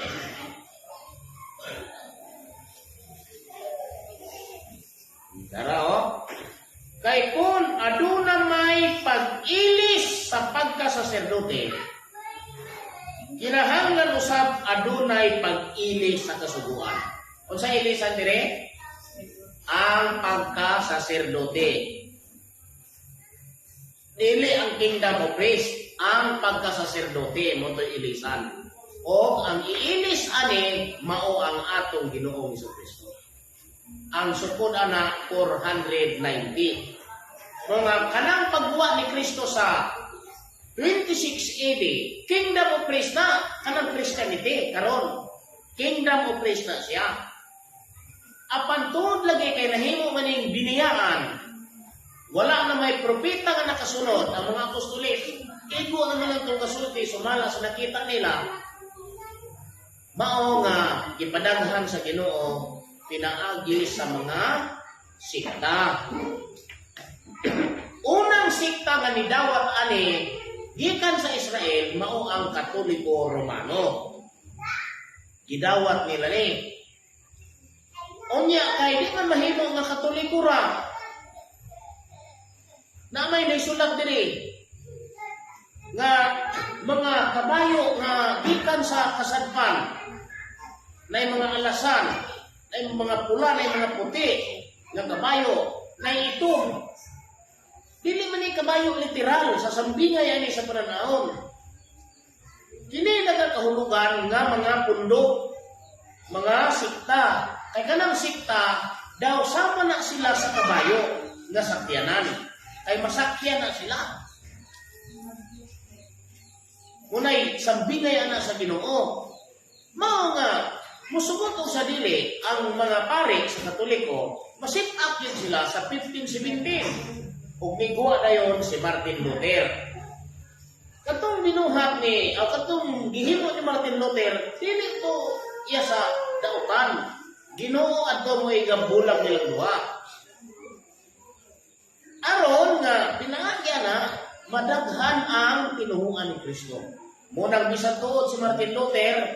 Tara oh. Kay kung aduna may pag-ilis sa pagkasaserdote, kinahanglan usab adunay pag-ilis sa kasuguan. Unsa ilisan dire? Ang pagkasaserdote. Dili ang kingdom of priest, ang pagkasaserdote mao to ilisan. O ang iilis ani mao ang atong Ginoong Kristo. Ang sukod ana 490. Mga kanang pagbuwa ni Kristo sa 26 AD, Kingdom of Christ na, kanang Christianity karon. Kingdom of Christ na siya. Apan tungod lagi kay nahimo maning biniyaan, wala na may propeta nga nakasunod ang mga apostolis. Igo naman ang itong kasulti, sumala sa nakita nila, mao nga gipadaghan sa Ginoo pinaagi sa mga sikta. Unang sikta nga nidawat ani gikan sa Israel mao ang Katoliko Romano. Gidawat nila ni. Unya kay di man mahimo nga Katoliko ra. Na may naisulat diri nga mga kabayo nga gikan sa kasadpan na mga alasan, na mga pula, na mga puti nga kabayo, na itom. Dili man ni kabayo literal sa sambingay ani sa pananahon. Kini nagakahulugan nga mga pundo, mga sikta. Kay kanang sikta, daw sama na sila sa kabayo nga sakyanan. Kay masakyan na sila. Munay sambingay ana sa Ginoo. Mao nga musugot og sa dili ang mga pare sa Katoliko, ma-set up yun sila sa 1517. Ug miguwa dayon si Martin Luther. Katong binuhat ni, o katong gihimo ni Martin Luther, dili to iya sa dautan. Ginoo adto mo igabulag nilang duha. Aron nga pinaagya na madaghan ang tinuhuan ni Kristo. Munang bisan tuod si Martin Luther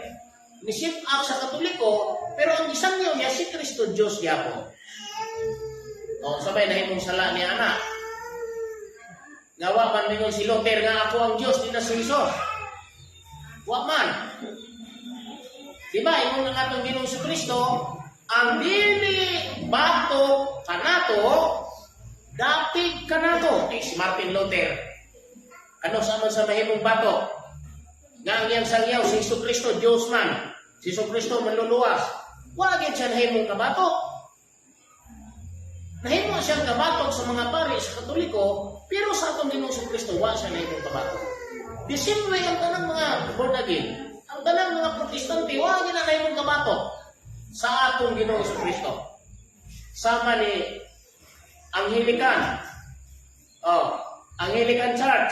ni set up sa Katoliko, pero ang gisangyaw niya si Kristo Diyos gyapon. O sabay nahimong sala ni ana. Nga wa man mingon si Luther nga ako ang Diyos, di na si Jesus. Wa man. Di ba, ingon ang atong Ginoong Kristo, ang dili bato kanato, dapig kanato. Eh, si Martin Luther. Ano sa man sa mahimong bato? Nga ang iyang sangyaw, si Jesu Kristo, Diyos man. Si Jesu Kristo manluluwas. Wa gyud siya nahimong kabato. Nahimo siyang kabatok sa mga pari sa Katoliko, pero sa atong Ginoong Kristo wa siya nahimong kabatok. The same way ang tanang mga born again, ang tanang mga Protestante, wa gyud na nahimong kabatok sa atong Ginoong Kristo. Sama ni Anglican, oh, Anglican Church,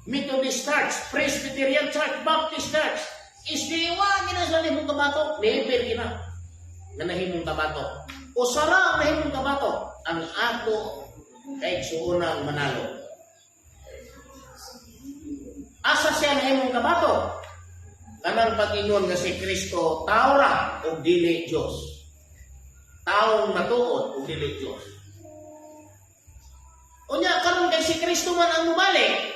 Methodist Church, Presbyterian Church, Baptist Church, SDA, wa gyud na sila nahimong kabatok, never gyud na na nahimong kabatok. Usa ra ang nahimong kabatok, ang ato kaigsuonang Manalo. Asa siya nahimong kabatok? Kanang pag-ingon nga si Kristo tao ra ug dili Dios. Taong matuod ug dili Dios. Unya karon kay si Kristo man ang mubalik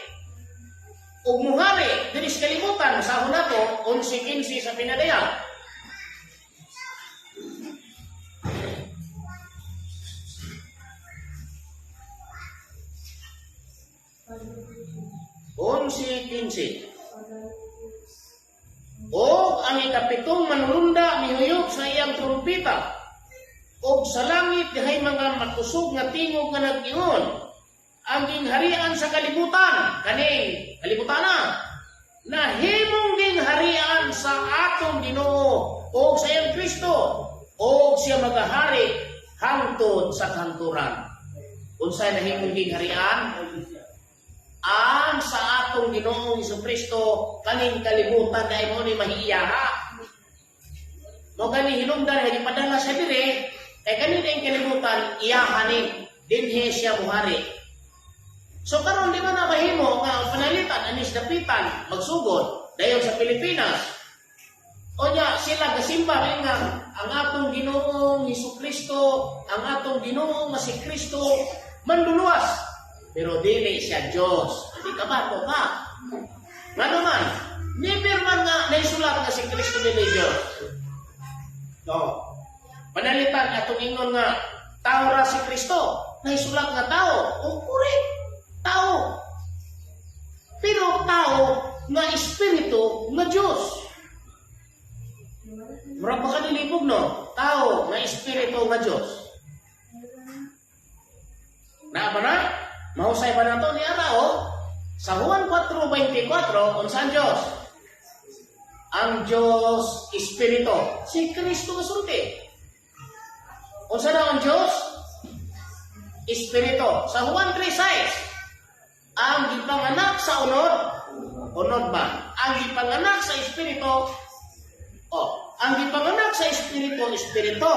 ug muhari diri sa kalibutan, basahon nato 11:15 sa pinadayag. 11:15. O ang ikapitong manulunda mihuyop sa iyang trumpita. Og sa langit dihay mga makusog nga tingog nga nag-ingon, ang gingharian sa kalibutan, kaning kalibutan na, nahimong gingharian sa atong Ginoo o sa iyang Kristo, o siya magahari hangtod sa kahangturan. Unsay nahimong gingharian? Ang sa atong Ginoong Kristo kaning kalibutan na imo ni mahiiyaha. Mo gani hinungdan nga gipadala siya dire kay kani ang kalibutan iyaha ni dinhi siya muhari. So karon di man na mahimo nga ang panalitan anis dapitan magsugod dayon sa Pilipinas. Onya sila gasimba rin nga ang atong Ginoong Hesukristo, ang atong Ginoong nga si Kristo manluluwas. Pero dili siya Diyos. Hindi ka ba ka? Ngano man, never man nga naisulat nga si Kristo dili Diyos. No. Panalitan atong ingon nga tao ra si Kristo, nahisulat nga tao, o correct, tao. Pero tao nga espiritu nga Diyos. Murag ba kanilibog, no? Tao nga espiritu nga Diyos. Naa ba na? Mahusay ba nato ni Arao? Sa Juan 4:24, unsa ang Diyos? Ang Diyos Espiritu. Si Kristo kasulti. Unsa na ang Diyos? Espiritu. Sa Juan 3:6, ang gipanganak sa unod, unod ba? Ang gipanganak sa Espiritu, oh, ang gipanganak sa Espiritu, Espiritu.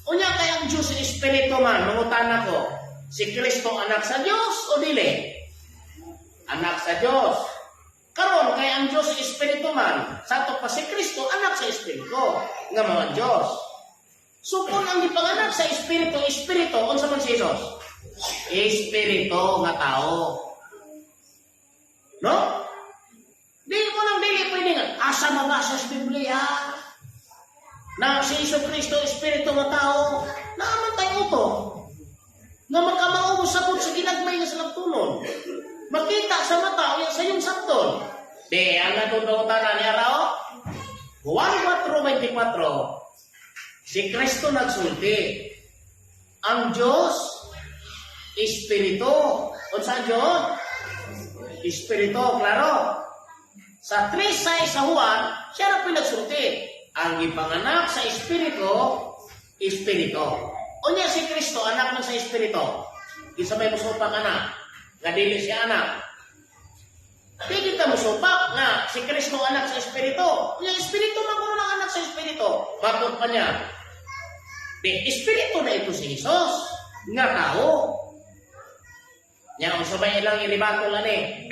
Unya kay ang Diyos Espiritu man, mangutana ko, si Kristo anak sa Diyos o dili? Anak sa Diyos. Karon kay ang Diyos Espiritu man, sato pa si Kristo anak sa Espiritu, nga mao ang Diyos. So kung ang gipanganak sa Espiritu, Espiritu, unsa man si Jesus? Espiritu nga tao. No? Dili mo nang dili pwede nga, asa mabasa sa Biblia? Na si Jesu Kristo, Espiritu nga tao, naaman tayo uto. Nga makamao sabot sa ginagmay nga salabtonon. Makita sa mata, o sa iyong sabton. Di, ang atong pangutana ni Arao, Juan 4:24, si Kristo nagsulti. Ang Diyos, Espiritu. Unsa ang Diyos? Espiritu, klaro. Sa 3:6 sa Juan, siya ra nagsulti. Ang ipanganak sa Espiritu, Espiritu. Unya si Kristo, anak man sa Espiritu. Kinsa may musupak anak, nga dili siya anak. Di kita musupak nga si Kristo anak sa Espiritu. Unya Espiritu man kuno ng anak sa Espiritu. Bakit pa niya? Di, Espiritu na ito si Jesus nga tao. Nya unsa may ilang iribatol ani?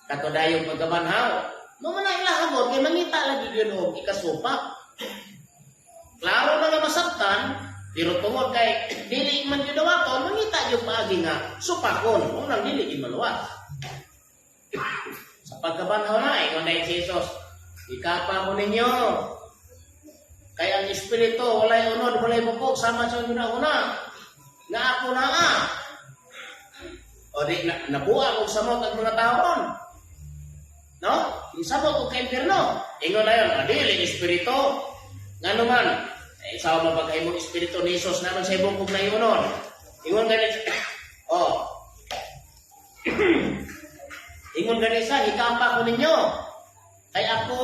Kato dayong pagkabanhaw. Mo man na ilahagod kay mangita lagi gyud og ikasupak. Klaro na nga masabtan, pero tungod kay dili man gyud dawaton, mangita gyud paagi nga supakon, mo nang dili gyud maluwas. Sa pagkabanhaw na, ingon na si Jesus, "Ikapa ko ninyo. Kay ang Espiritu, walay unod, walay bukog, sama sa una-una. Nga ako na nga." O di, na, nabuang og samot ang mga tao ron. No? Isamot og ka-impierno. Ingon na yun, adili, Espiritu. Nga naman, eh, sa mapagahimong Espiritu ni Jesus naman sa ibukog na yun. Ingon gani, oh. Ingon gani sa, "Hikapa ko ninyo. Kay ako,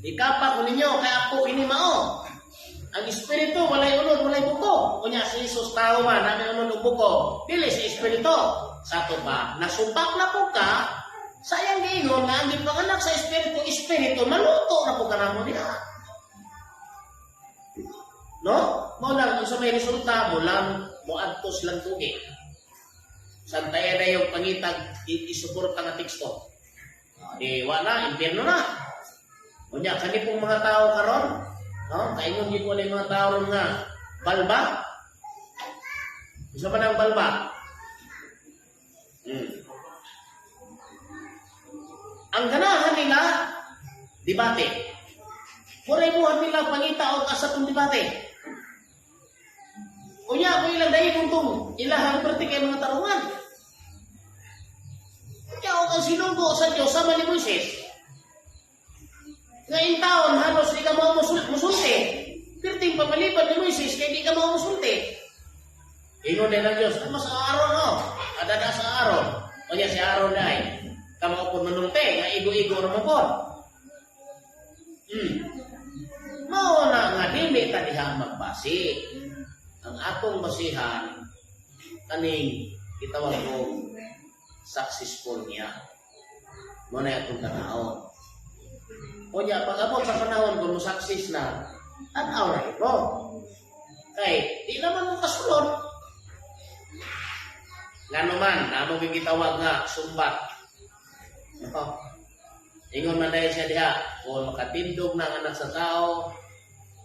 hikapa ko ninyo, kay ako ini mao. Ang Espiritu, walay unod, walay buko." Unya si Jesus tao man, namin unod og buko. Dili si Espiritu. Sa ato ba, nasupak na po ka, sayang giingon nga ang gipanganak sa Espiritu, Espiritu, maluto na po ka namo niya. No? Mao lang, unsa may resulta mo lang, moadtos lang tugi. Santaya na yung pangitag isuporta nga teksto. Di wala, impyerno na. Unya kani pong mga tao karon, no? Kaingon gyud ko yung mga tao ron nga balba. Isa pa ng balba. Ang ganahan nila, debate. Muray buhat nila pangita og asa tong debate. Unya kung ilang dahil tong ilahang perti kay mga tarungan. Unya og ang sinunggo sa Dios sama ni Moises. Nga in taon halos di ka mao musulti. Perting pamalipad ni Moises kay di ka mao musulti. Ingon din ang Diyos, mas Aaron no. Adada sa Aaron. Unya si Aaron dai. Kamo po manulti nga igo-igo ra mo po. Mao na nga dili ta diha magbasi. Ang atong basihan kaning gitawag ko successful niya. Mao na atong tanawon. Unya pag abot sa panahon kung mo success na, tan-aw na ito. Kay di naman mo kasulod. Ngano man, namo gitawag nga sumbat. No? Ingon man dahil siya diha, kung makatindog na ang anak sa tao,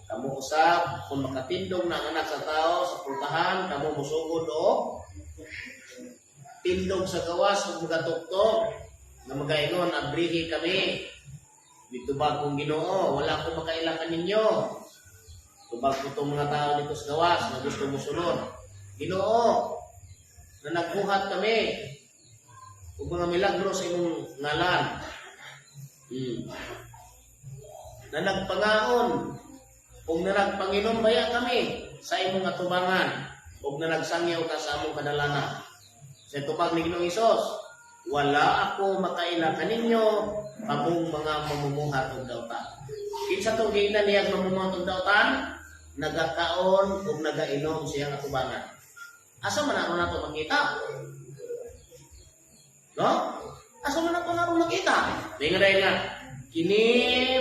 kamo usab, kung makatindog na ang anak sa tao sa pultahan, kamo musugod o tindog sa gawas ug magatuktok na magaingon, "Abrihi kami. Dito ba kung Ginoo, wala ko makaila kaninyo." Tubag ko itong mga tao dito sa gawas na gusto mo sunod. Ginoo, na nagbuhat kami ug mga milagro sa imong ngalan. Na nagpangaon ug na nagpanginom baya kami sa imong atubangan ug na nagsangyaw ka sa among kadalanan. Sa tubag ni Ginoong Hesus, "Wala ako makaila kaninyo, kamong mga mamumuhat og dautan." Kinsa tong giingnan niya mamumuhat og dautan? Nagakaon ug nagainom siyang atubangan. Asa man ako nato makita? No? Asa man ako nato makita? Di nga dahil nga, "Kini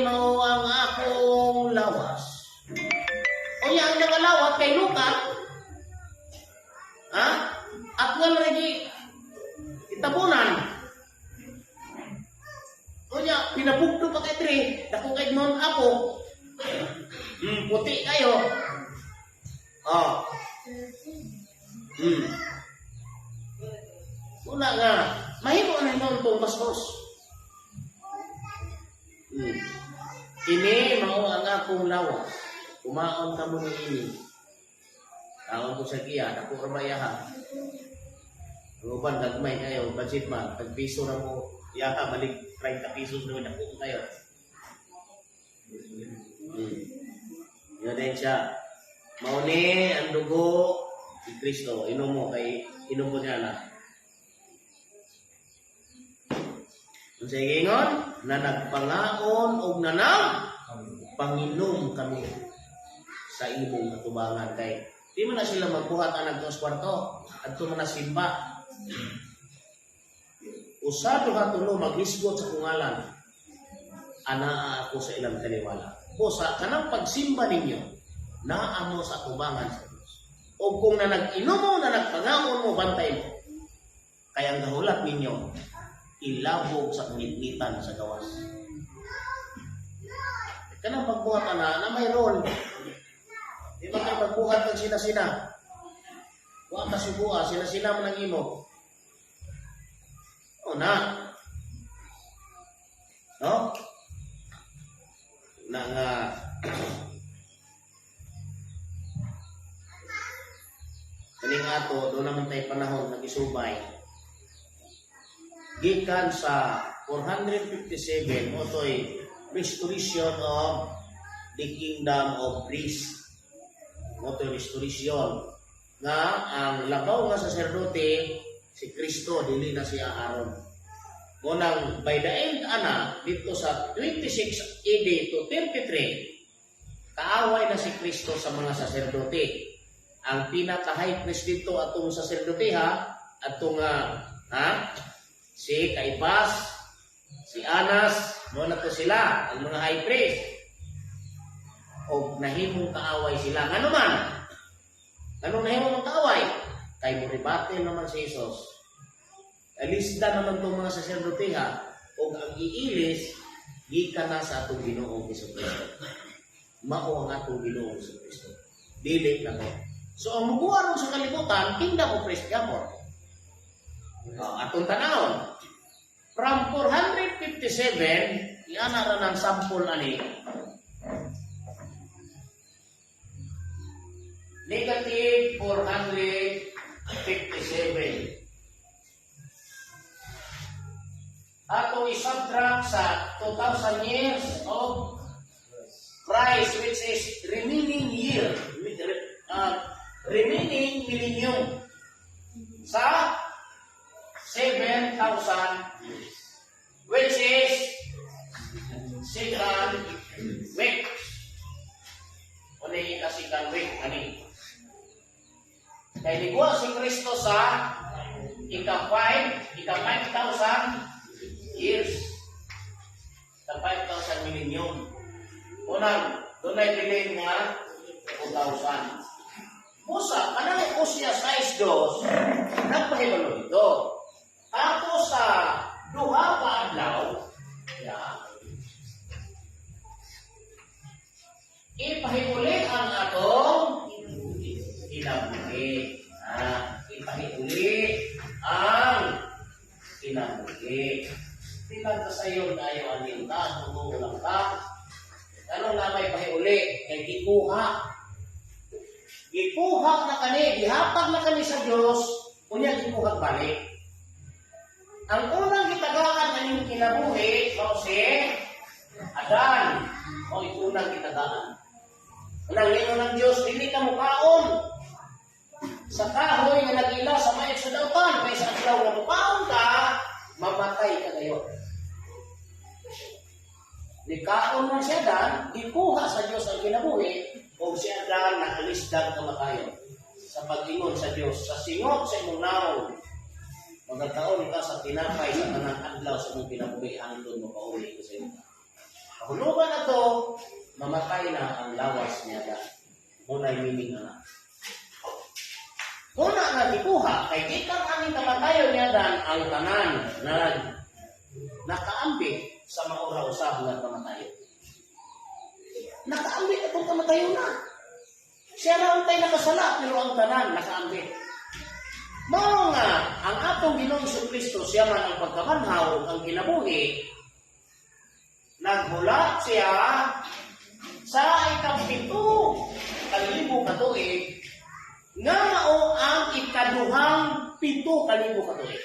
mao ang akong lawas." O ang nangalawat kay Luka, ha? At wala lagi itabunan. Unya, pinabugto pa kay Tri, dako kay non ako. Puti kayo. Oh. Wala nga. Mahimo na hinon itong bastos. "Kini mao ang akong lawas. Kumaon ka mo ni ini." Taon ko sa giya, dako ra ba yaha. Ang uban gagmay kayo, budget man, tag piso ra mo yaha, balik 30 pesos naman, dako kayo. Yun din siya. "Mao ni ang dugo ni Kristo." Inom mo kay inom mo niya na. Unsa ingon? Na nagpangaon og nanang panginom kami sa imong atubangan, kay di man na sila magbuhat ang nagtos kwarto adto man na simba. Usa, duha, tulo, maghisgot sa kungalan, anaa ako sa ilang kaliwala. O sa kanang pagsimba ninyo, naa mo sa atubangan sa Dios. O kung na nag-inom mo, na nagpangaon mo, bantay mo. Kaya ang gahulat ninyo, ilabog sa ngitngitan sa gawas. Kanang pagbuhat ana na may role. Di ba kay pagbuhat ng sina-sina? Wa ka subua, sina-sina man ang imo. O na. No? Na nga kaning ato doon naman tayo panahon nagisubay gikan sa 457, otoy restoration of the kingdom of priest. Motoy restoration nga ang labaw nga saserdote si Kristo, dili na si Aaron. Munang by the end ana dito sa 26 AD to 33, kaaway na si Kristo sa mga saserdote. Ang pinaka high priest dito atong saserdote, ha, atong ha, si Caiphas, si Anas, mo na to sila ang mga high priest. O nahimong kaaway sila. Ngano man? Anong nahimong kaaway? Kay moribatel naman si Jesus. Alisda naman itong mga saserdote, ha, o ang iilis gikan na sa atong Ginoong Hesus Kristo. Mao ang atong Ginoong Hesus Kristo. Dili na to. So ang mubuha ron sa kalibutan, kingdom of priest gyapon. Atong tanawon. From 457, iana ra ng sample ani. Negative 457. Atong i-subtract sa 2,000 years of Christ, which is remaining year, remaining millennium sa 7,000 years, which is second week. O na yung second week, ani. Kay niguwa si Kristo sa ika-5, ika-5,000 years. Sa 5,000 millennium. Unang, dunay bilin nga 2,000. Busa, kanang Osea 6:2, nagpahibalo dito. Tapos sa duha ka adlaw, ya, ipahiuli ang atong kinabuhi. Ah, ipahiuli ang kinabuhi. Di lang ka sa'yo tayo anin ta, totoo lang ta. Anong na may pahiuli? Kay gikuha. Gikuha na kani, gihatag na kani sa Dios, unya gikuha balik. Ang unang gitagaan aning kinabuhi mao si Adan. O unang gitagaan. Unang ingon ng Dios, "Dili ka mukaon sa kahoy nga nag-ila sa maayo sa dautan, kay sa adlaw nga mukaon ka, mamatay ka gayon." Nikaon man si Adan, gikuha sa Dios ang kinabuhi, o si Adan naalisdag kamatayon. Sa pag-ingon sa Dios, "Sa singot sa imong nawong, magakaon ka sa tinapay sa tanang adlaw sa imong kinabuhi hangtod mo pauli ka sa imo." Kahulugan na to, mamatay na ang lawas ni Adan. Muna'y meaning na. Una nga gikuha, kay gikan aning kamatayon ni Adan, ang tanan na nakaambit sa maura usab nga kamatayon. Nakaambit atong kamatayon na. Siya ra untay nakasala, pero ang tanan nakaambit. Mao nga, ang atong Ginoong Kristo, siya man ang pagkabanhaw, ang kinabuhi, naghulat siya sa 7,000 ka tuig nga mao ang ikaduhang 7,000 ka tuig.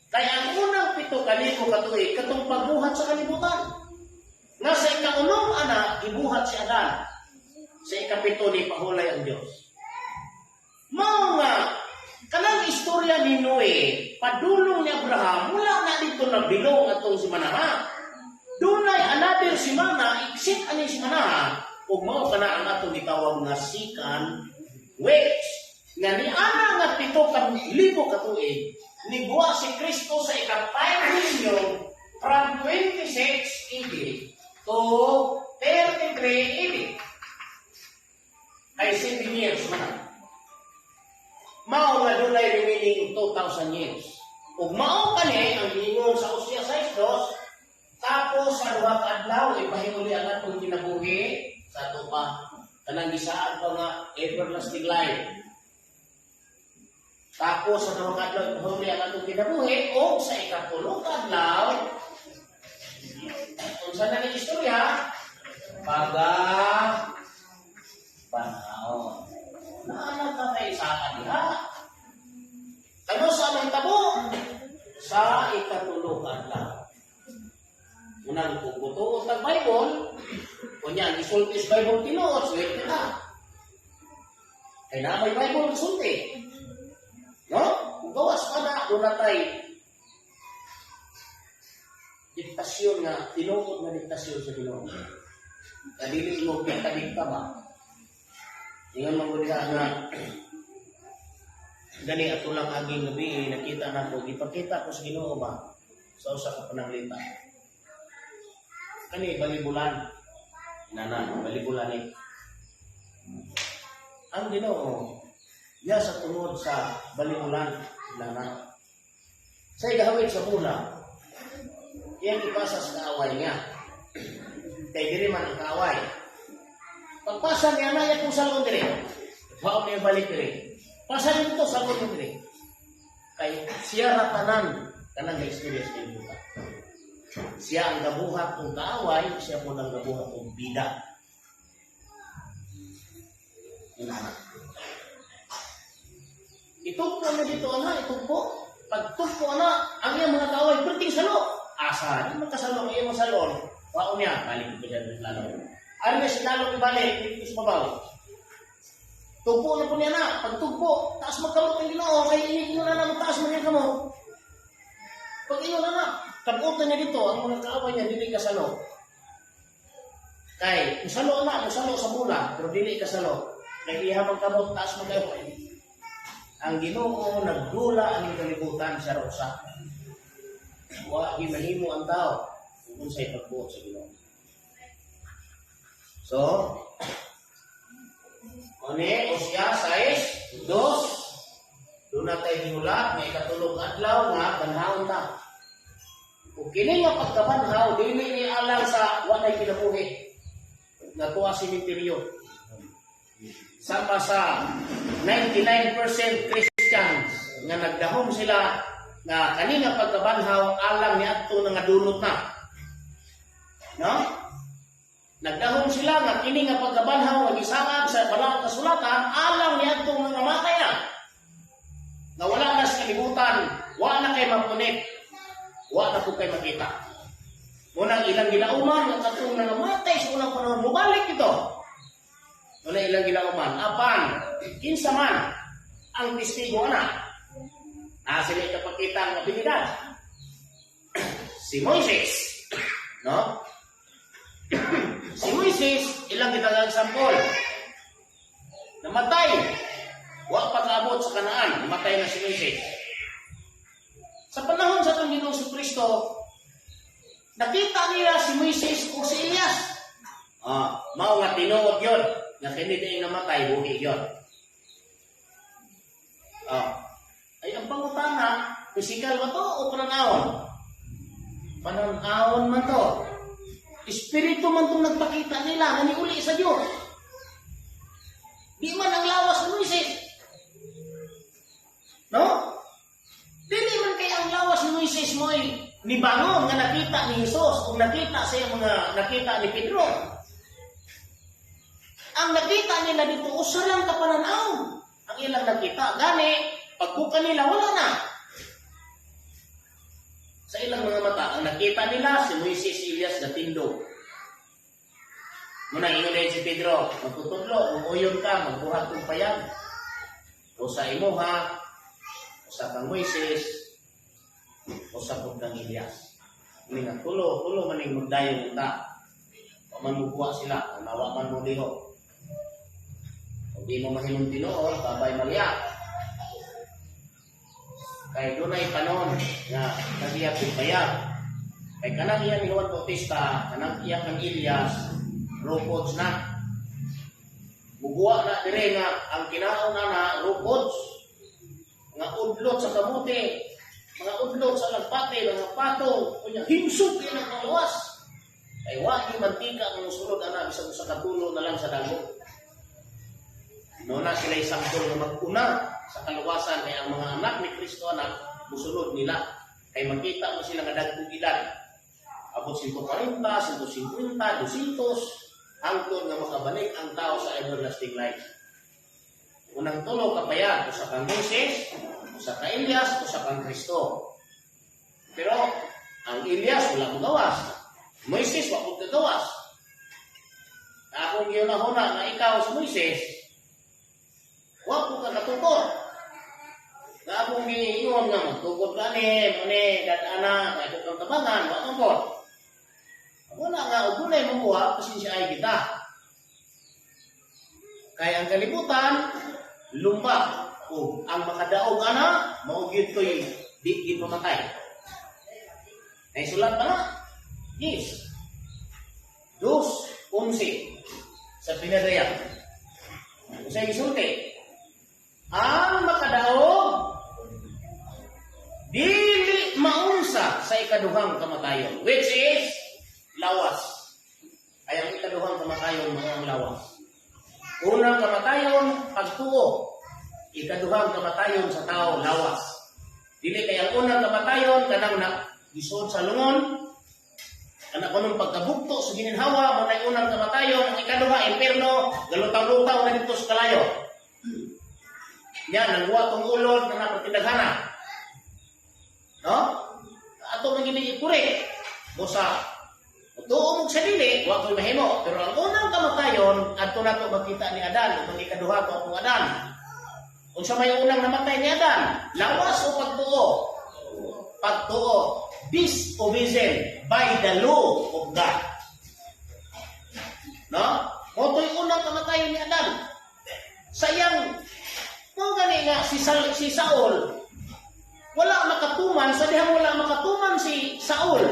Kay ang unang 7,000 ka tuig katong pagbuhat sa kalibutan. Nga sa ikaunom ana gibuhat si Adan. Sa ikapito ni pahulay ang Dios. Mao nga kanang istorya ni Noe padulong ni Abraham, wala na dito na bilong atong simanaha. Dunay another simana, exit ani simanaha, ug mao kana ang atong gitawag nga second weeks. Nga ni ana nga 7,000 ka tuig, niguwa si Kristo sa ika-5 millennium from 26 AD to 33 AD. Ay 7 years man. Mao nga dunay remaining 2,000 years. Ug mao kani ang giingon sa Hosea 6:2, tapos sa 2 ka adlaw ipahiuli ang atong kinabuhi sa ato pa kanang gisaad pa nga everlasting life. Tapos sa 2 ka adlaw ipahiuli ang atong kinabuhi o sa ikatulo ka adlaw, unsa na ni istorya? Paga panahon. Naana ka kay sa diha. Ano sa mahitabo? Sa ikatulo ka adlaw. Unang kung mutuo tag Bible, kunya ang isulti sa Bible tinuod, swerte ka. Kay naa may Bible isulti. No? Kung gawas ka na, doon na tay diktasyon nga, tinuod nga diktasyon sa Ginoo. Kadili mo dikta-dikta ba? Ingon man ko diha nga gani ato lang aging gabi nakita na ko, gipakita ko sa Ginoo ba sa usa ka pananglita. Kani balibulan. Nana, balibulan ni. Ang Ginoo niya sa tungod sa balibulan nana. Sa igahawid sa bula, iyang ipasa sa kaaway niya. Kay diri man ang kaaway. Pagpasa niya na, iya kong salon diri. Baon niya balik diri. Pasa niya dito, salon niya diri. Kay siya ra tanan, kanang istorya sa kalibutan. Siya ang gabuhat og kaaway, siya po ang gabuhat og bida. Inana. Itugpo na dito, ana, itugpo. Pagtugpo ana, ang iyang mga kaaway, perting salo. Asa, di man kasalo, ang iyang mga salon. Waon niya, balik ko dyan lalo. Ano niya si lalo ibalik, dito sa babaw. Tugpo na po niya na, pagtugpo, taas magkamot ang Ginoo, kay ini na na, taas man niya kamot. Pag ingon na na, kabutan niya dito, ang mga kaaway niya, dili kasalo. Kay, musalo na, musalo sa bula, pero dili kasalo. Kay iha man kamot, taas man kayo. Ang Ginoo nagdula aning kalibutan sa rosa. Wa gimahimo ang tao kung unsay pagbuot sa Ginoo. So, One, Osea 6:2, doon na tayo gihulat, may ikatulong adlaw nga banhawon ta. Ug kini nga pagkabanhaw, dili ni alang sa walay kinabuhi. Nga tuwa simenteryo. Sama sa 99% Christians nga nagdahom sila nga kani nga pagkabanhaw alang ni adto nga dunot na. No? Nagdahom sila nga kini nga pagkabanhaw nga gisaad sa Balaang Kasulatan alang niadtong mga namatay na. Nga wala na sa kalibutan, wa na kay mapunit, wa na po kay makita. Munang ilang gilauman nga katong nangamatay sa unang panahon, mubalik ito. Muna ilang gilauman, apan kinsa man ang testigo ana. Asa sila ikapakita ang abilidad? Si Moises, no? Si Moises, ilang gitagang sampol. Namatay. Wa pa kaabot sa Kanaan, namatay na si Moises. Sa panahon sa atong Ginoong Kristo, nakita nila si Moises o si Elias. Ah, mao nga tinuod yun, nga kini diay namatay, buhi yun. Ah, ay ang pangutana, physical ba to o pananawon? Pananawon man to. Espiritu man itong nagpakita nila nga niuli sa Diyos. Di man ang lawas ni Moises. No? Dili man kay ang lawas ni Moises mo ay nibangon nga nakita ni Jesus o nakita sa iyang mga nakita ni Pedro. Ang nakita nila dito, usa lang ka pananaw ang ilang nakita. Gani, pagbuka nila, wala na. Sa ilang mga mata, ang nakita nila, si Moises, Elias, gatindog. Muna, ingon din si Pedro, magtutudlo, umuyon ka, magbuhat kong payag. O sa imuha, o sa kang Moises, o sa kang Elias. Ini nga, tulo, tulo maning magdayong unta. Wa man mukuha sila, nawa man mo diho. Kung di mo mahimong tinuod, babay Maria. Kay dunay panon nga nagiya kong payag. Kay kanang iya ni Juan Bautista, kanang iya kang Elias, robots na. Muguwa na dire nga ang kinaon na na robots, mga udlot sa kamote, mga udlot sa lagpate, mga patong, kunya himsog kay ng kaluwas. Kay wa gyud mantika ang musulod ana bisan usa ka tulo na lang sa dagok. No na sila sampol nga mag-una sa kaluwasan kay ang mga anak ni Kristo anak musulod nila. Kay makita mo sila nga dagkong edad. Abot 140, 150, 200, hangtod nga makabalik ang tao sa everlasting life. Unang tulo kapayag, usa kang Moises, usa ka Elias, usa kang Kristo. Pero ang Elias wala mo gawas. Moises wa mo gawas. Akong gihunahuna nga ikaw si Moises, wa po ka katukod. Nga akong giingon nga magtukod ka ni, muni, dadana, kay kang tabangan, wa man po. Wala nga, ug dunay mabuha, pasensya ay kita. Kay ang kalibutan, lumba. O ang makadaog ana, mao gyud to'y di gyud mamatay. Ay sulat pa na. Yes. 2:11 sa pinadaya. Unsay gisulti? Ang makadaog dili maunsa sa ikaduhang kamatayon, which is lawas. Ay ang ikaduhang kamatayon mao ang lawas. Unang kamatayon, pagtuo. Ikaduhang kamatayon sa tao, lawas. Dili kay ang unang kamatayon kanang na gisod sa lungon, kana kunong pagkabugto sa gininhawa, mao nay unang kamatayon. Ang ikaduha, impierno, galutaw-lutaw na dito sa kalayo. Yan, nangguwa tong ulod na napagtindaghana. No? Ato man gini ipuri. Busa, tuo mo sa dili, wa ko'y mahimo. Pero ang unang kamatayon, adto na to makita ni Adan, ug ang ikaduha to atong Adan. Unsa may unang namatay ni Adan? Lawas o pagtuo? Pagtuo. Disobedience by the law of God. No? Mao to'y unang kamatayon ni Adan. Sayang, mo gani nga si Saul wala makatuman sa dihang wala makatuman si Saul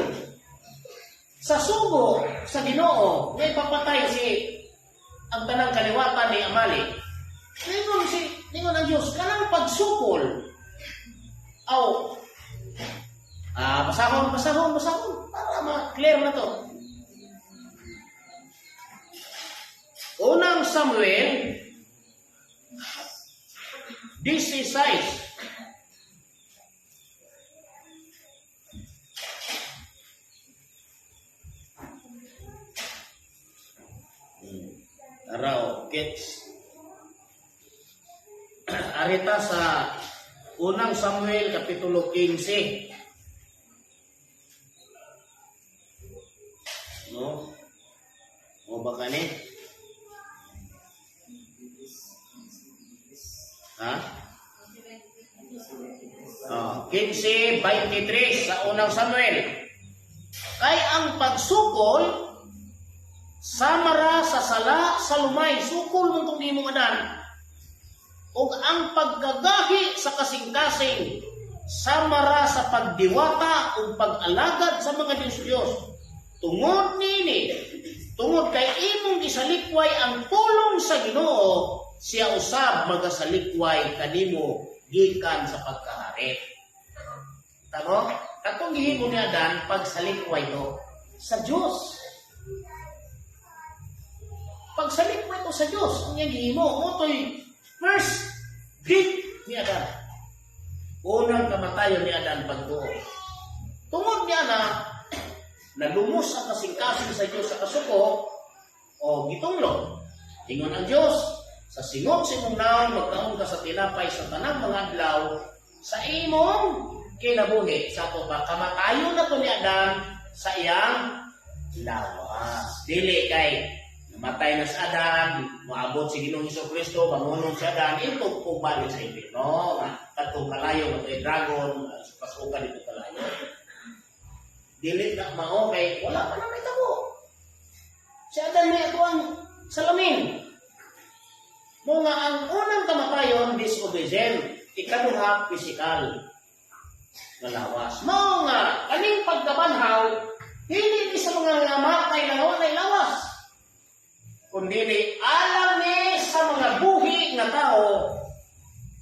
sa sugo sa Ginoo nga ipapatay si ang tanang kaliwatan ni Amalek. Ningon ang Dios kanang pagsukol aw basahon, basahon, basahon para ma-clear na to. Unang Samuel 16. Anita sa Unang Samuel Kapitulo 15. No? O ba kani? Ha? Oh, 15:23 sa Unang Samuel. Kay ang pagsukol samara sa sala sa lumay, sukol mo itong nimong adan. Ug ang paggagahi sa kasing-kasing samara sa pagdiwata ug pag-alagad sa mga Diyos-Diyos. Tungod niini, tungod kay imong gisalikway ang pulong sa Ginoo, siya usab magasalikway kanimo gikan sa pagkahari. Tamo? Katong gihimo ni Adan pagsalikway to sa Dios. Pagsalikway to sa Dios ang iyang gihimo. Mao to'y first death ni Adan. Unang kamatayon ni Adan pagtuo. Tungod niya na nalumos ang kasing-kasing sa Dios sa kasuko o gitunglo. Ingon ang Dios, sa singot sa imong naong magkaon ka sa tinapay sa tanang mga adlaw sa imong kinabuhi. Sa ato ba kamatayon na to ni Adan sa iyang lawas. Dili kay namatay na si Adan, moabot si Ginoong Kristo, bangunon si Adan, ito kung balik sa impierno, nga kadtong kalayo nga dragon, pasukan dito kalayo. Dili na mao kay wala pa na may tabo. Si Adan may ato ang salamin. Mo nga ang unang kamatayon disobedience, ikaduha physical nga lawas. Mao nga kaning pagkabanhaw dili ni sa mga namatay na walay lawas, kundi alang ni sa mga buhi nga tao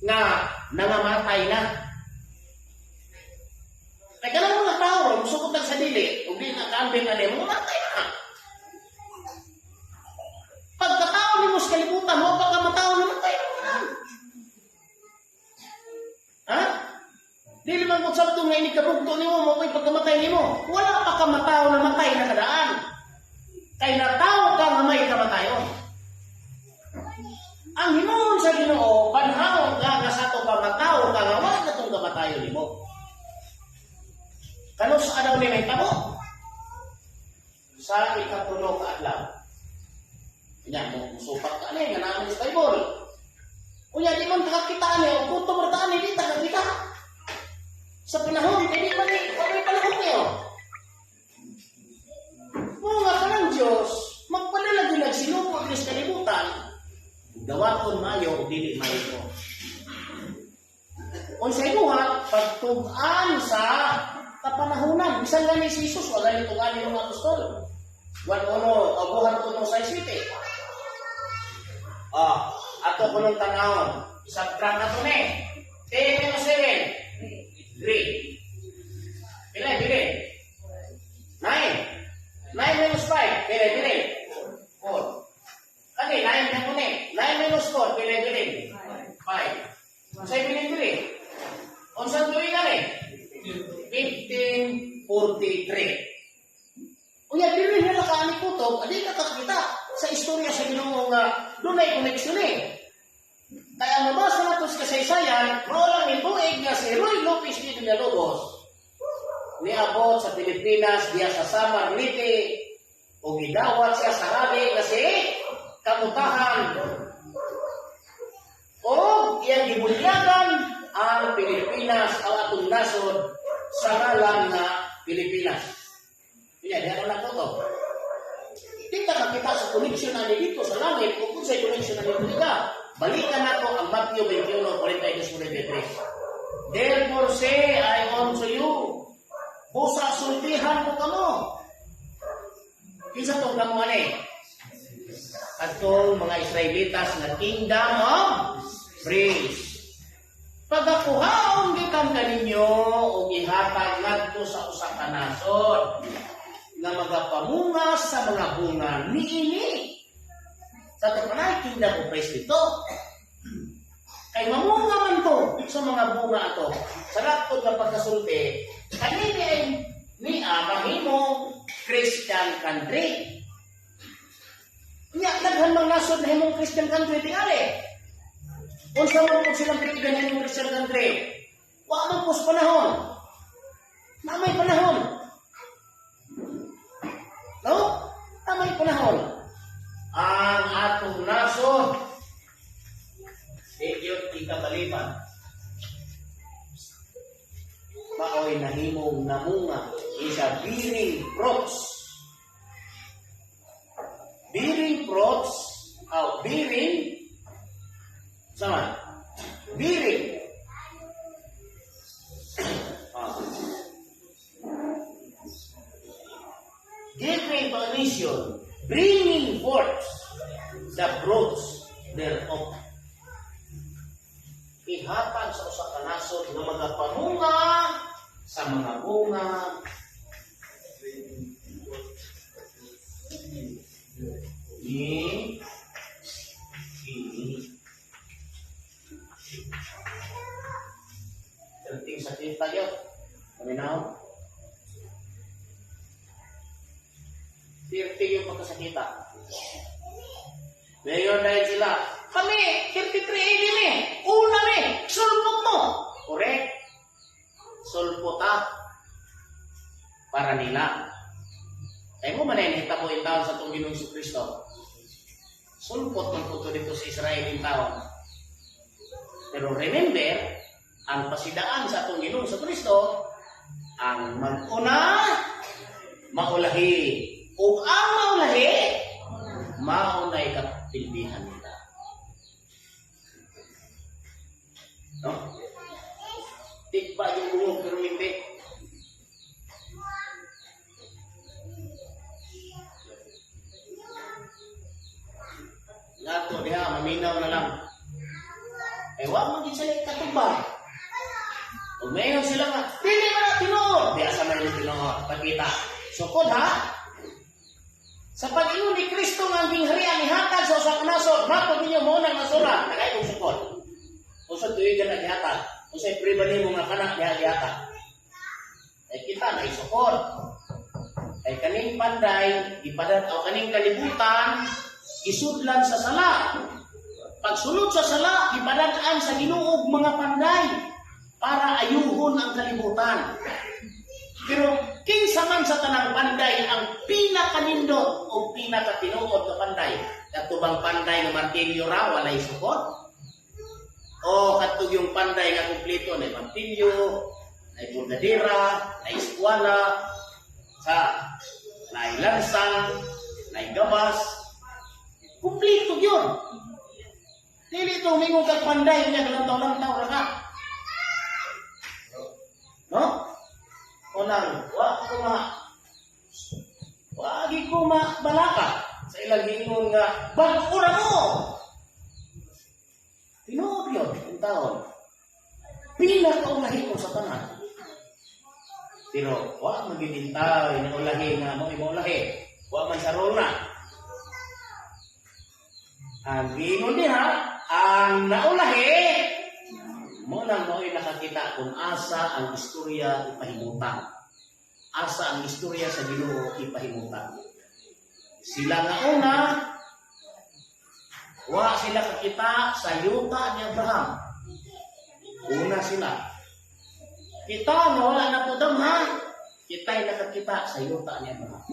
nga nangamatay na. Kay kanang mga tao ron, musukot lang sa dili, ug di na kambing ani, mga matay na. Pagkatao nimo sa kalibutan, mo pa ka matao, namatay na mga. Ha? Dili man kung sabto nga ini kabugto nimo, mo ko'y pagkamatay nimo. Wala pa ka matao na matay na kadaan. Kay natawo ka nga may kamatayon. Ang himuon sa Ginoo, banhawon ka nga sa ato pa matao ka nga wala na tong kamatayon nimo. Kanus daw ni may tabo? Sa ikatulo ka adlaw. Nya mo musupak ka ani nga naa sa Bible. Unya di man kakita ani o gutom ra ta ani, di ta kakita. Sa panahon kay di man ni wala panahon niyo. Mo nga kanang Dios magpadala gyud nagsinubo diri sa kalibutan. Dawaton mayo o dili mayo. Unsay buhat pagtug-an sa kapanahunan. Bisan gani si Jesus wala ni tug-an ni mga apostol. Juan 1, abuhan 1 sa 7. Ah, ato kunong tanawon. I-subtract na to ni. 10 minus 7. 3. Pila, pila? 9. 9 minus 5. Pila, pila? 4. Kani, 9 na ko ni. 9 minus 4. Pila, pila? 5. Unsay pila, pila? Unsang tuig ni? 1543. Unya, dili nila kaani kutob, adi ka kakita sa istorya sa Ginoo nga dunay koneksyon eh. Kaya mabasa nato sa kasaysayan, mao lang ni tuig nga si Ruy Lopez de Villalobos niabot sa Pilipinas diya sa Samar Leyte o gidawat siya sa rally nga si Kamutahan o iyang gibunyagan ang Pilipinas ang atong nasod sa ngalan nga Pilipinas. Iya, diha na ko to. Di ta kakita sa connection ani dito sa langit kung unsay connection ani dito. Balikan nato ang Matthew 21:42 43. "Therefore say I unto you," busa sultihan ko kamo. Kinsa tong kamo ani? Katong mga Israelitas nga kingdom of priests. "Pagakuhaon gikan kaninyo og ihatag ngadto sa usa ka nasod nga magapamunga sa mga bunga niini." Sa panay kingdom of priests dito. Kay mamunga man to sa mga bunga ato. Sa laktod nga pagkasulti, kanini ay niya mahimong Christian country. Nya daghan mang nasod na himong Christian country tingali. Unsa man po silang tuigan ng Christian country? Wa man po sa panahon. Na may panahon. No? Na may panahon. Ang atong nasod, di yun ikabaliban. Maoy nahimong namunga is a bearing fruits. Bearing fruits, oh, bearing, sama, bearing. Ah. Giving permission, bringing forth the fruits thereof. Ihatag sa usa ka nasod nga magapamunga sa mga bunga ni ini. Penting sa kita yun. Paminaw. 30 yung pagkasakita. Mayor dahil sila, kami, 33 AD mi, una mi, sulpot mo. Correct. Sulpot para nila. Kaya mo man ay nahita ko yung taon sa itong Ginoong Kristo. Sulpot man po ito dito sa Israel yung taon. Pero remember, ang pasidaan sa atong Ginoong Kristo, ang mag-una, maulahi. O ang maulahi, maunay kapilbihan nila. No? Tigba yung buhok pero hindi. Ngato diha, maminaw na lang. Eh, wag mo din sila ikatubang. Kung mayon sila nga, dili man na tinuod. Di asa man yung tinuod. Pagkita. Sukod ha? Sa pag-ingon ni Kristo nga ang gingharian ihatag sa usa ka nasod, matod ninyo mo nang nasura, nagay kong sukod. Usa tuigan na gihatag, usa priba nimo nga kanak diha gihatag. Ay kita na isukod. Ay kaning panday, ipadat o kaning kalibutan, isudlan sa sala. Pagsulod sa sala, ipadad-an sa Ginoo mga panday para ayuhon ang kalibutan. Pero kinsa man sa tanang panday ang pinakanindot o pinakatinuod nga panday? Kadto bang panday nga martilyo ra walay sukod? O kadto yung panday nga kumpleto na martilyo, na bordadera, na eskwela, sa na lansang, na gabas, kumpleto yun. Dili ito humingon kag panday niya galantaw-lantaw ra ka. No? Unang, wagi ko mabalaka sa ilang giingon nga bag-o ra mo. Tinuod yun, ang taon. Pinakaulahi ko sa tanan. Pero wa magigintay na ulahi nga mo ulahi. Wa man sa rona. Ang giingon diha, ang naulahi, mo nang mo'y nakakita kung asa ang istorya ipahimutang. Asa ang istorya sa Ginoo ipahimutang. Sila nga una, wa sila kakita sa yuta ni Abraham. Una sila. Kita nga wala na po damha, kita'y nakakita sa yuta ni Abraham.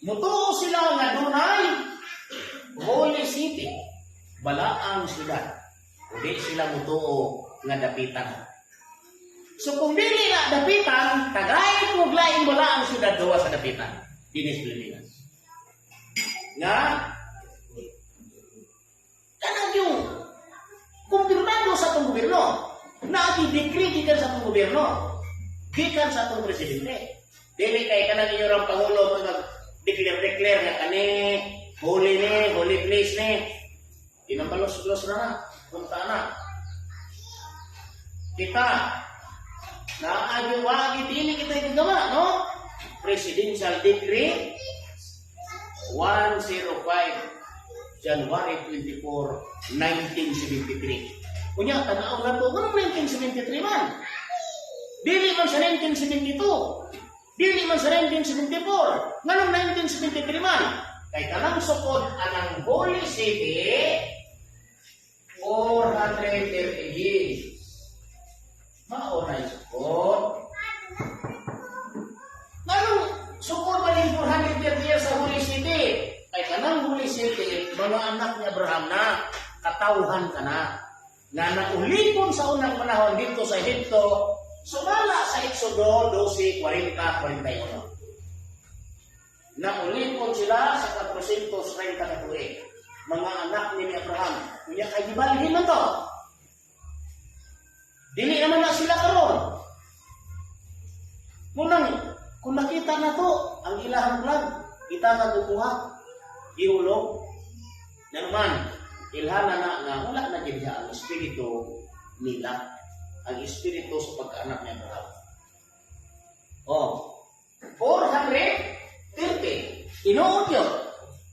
Mutuo sila nga dunay Holy City, balaang sila. Udi sila mutuo nga dapitan. So kung dili na dapitan, tagay kog laing balaang syudad gawa sa dapitan. Dinis Pilipinas. Nga kanang yung kumpirmado sa atong gobyerno, naagi decree gikan sa atong gobyerno, gikan sa atong presidente. Dili kay kanang inyo rang pangulo mag declare nga kani holy ni, holy place ni. Tinambalos-los na na, punta na. Kita, naagi-wagi dili kita igagawa, no? Presidential Decree 105 January 24, 1973. Kunya, tanaw na to, anong 1973 man? Dili man sa 1972. Dili man sa 1974. Nganong 1973 man? Kay kanang sukod anang Holy City, 430 years. Mao na sukod. Nganong sukod man yung 430 years sa Holy City? Kay kanang Holy City, mga anak ni Abraham na, katawhan ka na. Nga naulipon sa unang panahon dito sa Ehipto, sumala sa Exodo 12, 40, 41. Naulipon sila sa 430 ka tuig. Mga anak ni Abraham. Unya kay gibalhin man to. Dili naman na sila karon. Munang, kung nakita na to, ang ilahang flag, kita nga kukuha, gihulog. Na naman, ilhana na nga wala na gid ang espiritu nila. Ang espiritu sa pagkaanak ni Abraham. Oh, 430. Tinuod yun.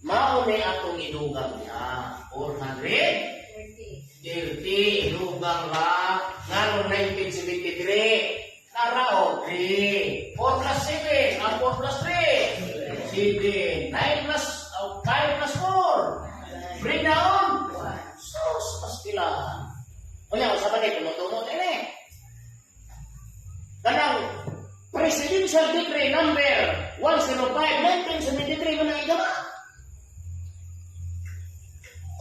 Mao ni atong idugang niya. 430. Idugang ba? Ngano 1973? Tara o, 3. 4 plus 7. Ang 4 plus 3. 7. 9 plus, oh, 5 plus 4. Bring down. Sus, pastilan. Kunya, usa pa ni, tumutunod eh. Kanang Presidential Decree number 105, 1973 mo nang igama.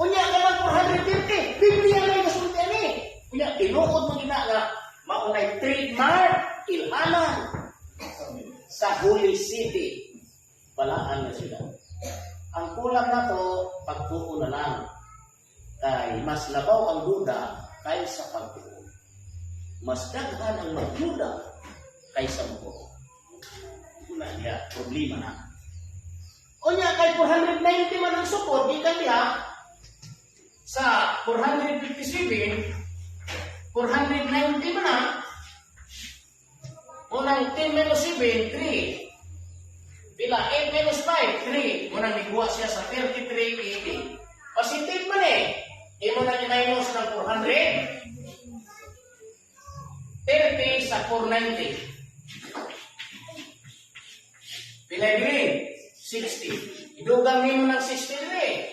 Unya kanang 450, Biblia na yung nasulti ani. Unya, tinuod mo gina nga, maunay trademark, ilhanan sa Holy City. Balaan na sila. Ang kulang na to, pagtuo na lang. Kay mas labaw ang duda kaysa pagtuo. Mas daghan ang magduda kaysa mo. Una niya, problema na. Unya kay 490 man ang sukod, gikan diha sa 457, 490 man na. Unang 10 minus 7, 3. Pila 8 minus 5, 3. Unang niguwa siya sa 3380. Positive man eh. Imo na i-minus ng 400. 30 sa 490. Pila diri? 60. Idugang nimo ng 60 diri.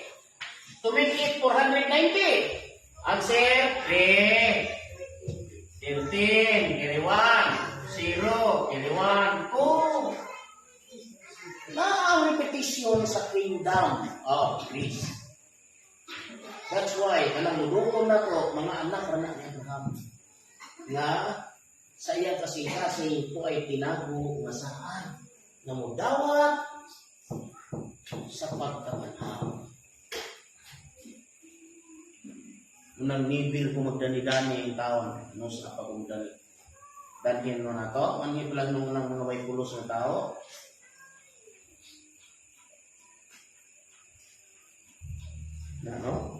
To make it 490. Answer, 3. 13, carry 1, 0, carry 1, 2. Na ang repetition sa kingdom of Greece. That's why, kanang muduon na to, mga anak ra na ni Abraham, nga sa iyang kasing-kasing ito ay tinago nga saan nga mudawat sa pagkamanhaw. Unang nibil ko magdani-dani ang taon, no sa pagumdani. Dalhin mo na to, manhip lang nung unang mga way pulos ng tao. Na, no?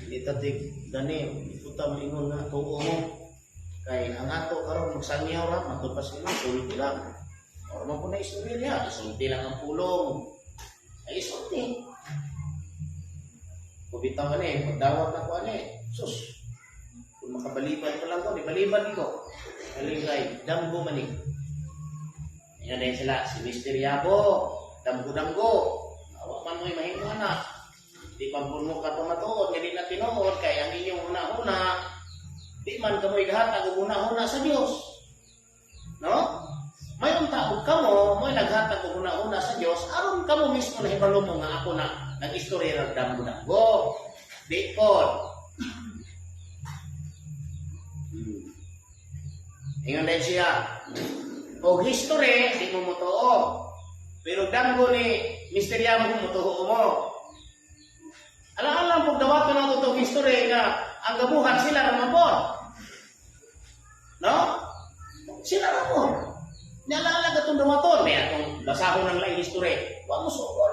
Hindi ta tig dani, puta mo ingon nga tuo mo. Kay ang ato karon magsangyaw ra, matud pa sila, sulti lang. Or man po na istorya niya, isulti lang ang pulong. Ay isulti. Kubitaw ka ni, pagdawat na ko ani. Sus, kung makabalibad pa lang ko, di balibad ko. Kaligay, damgo man eh. Yan din sila, si Mr. Yabo, damgo-damgo. Awa man mo'y mahimo anak. Di man po mo ka pamatuod, nga di na tinuod, kay ang inyong huna-huna, di man kamoy gahatag og huna-huna sa Dios. No? May unta og kamo, mo'y naghatag og huna-huna sa Dios, aron kamo mismo nahibalo mo nga ako na nag-istorya ra damgo-damgo. Di pod. Ingon din siya, og history, di mo motuo. Pero damgo ni Mr. Yamo, motuo mo. Alam-alam pag dawaton na itong history nga ang gabuhat sila ra man. No? Sila ra po. Nialaala ka itong dawaton. May atong basahon ng laing history. Wa mo sukol.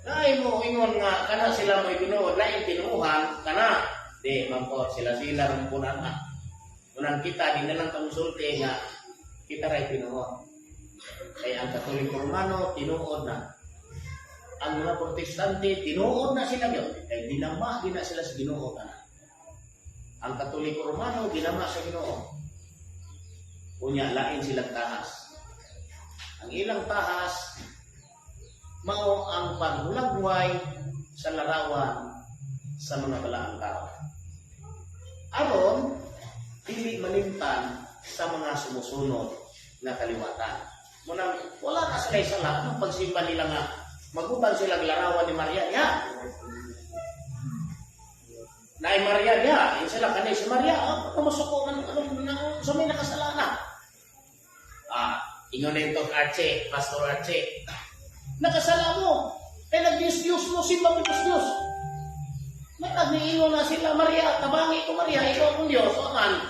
Ay mo ingon nga kana sila mo tinuod laing tinuuhan kana di man po sila sila ron po na. Unang kita di na lang kamusulti nga kita ray tinuod. Kaya ang Katoliko Romano tinuod na. Ang mga Protestante tinuod na sila gyud kay ginama gina sila sa Ginoo kana. Ang Katoliko Romano ginama sa Ginoo. Unya lain silang tahas. Ang ilang tahas mao ang paghulagway sa larawan sa Sa mga balaang tao. Aron dili malimtan sa mga sumusunod na kaliwatan. Munang wala na sila sala, anong pagsimba nila nga magubang silang larawan ni Maria niya? Naay Maria niya, yun sila kani si Maria, oh, kumusuko man anong nang sa may nakasala. Ah, ingon na ito Arche, Pastor Arche. Nakasala mo. Kaya nag-Diyos-Diyos mo, simba mo Diyos-Diyos. Matag niingon na sila, "Maria, tabangi ko Maria, ikaw akong Diyos." O man,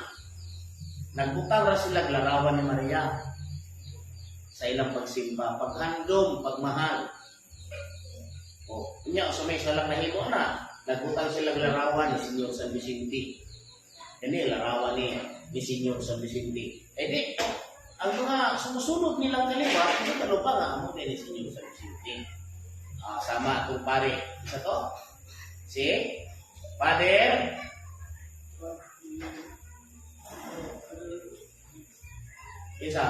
nagbutang ra sila larawan ni Maria sa ilang pagsimba, paghandom, pagmahal. O, unya sa may salang nahimo na, nagbutang sila larawan ni Senyor San Vicente. Ini larawan ni Senyor San Vicente. Eh di, ang mga sumusunod nilang kaliwat, hindi pa pa nga amo ni Senyor San Vicente. Ah, sama atong pare. Isa to? Si Father Isa.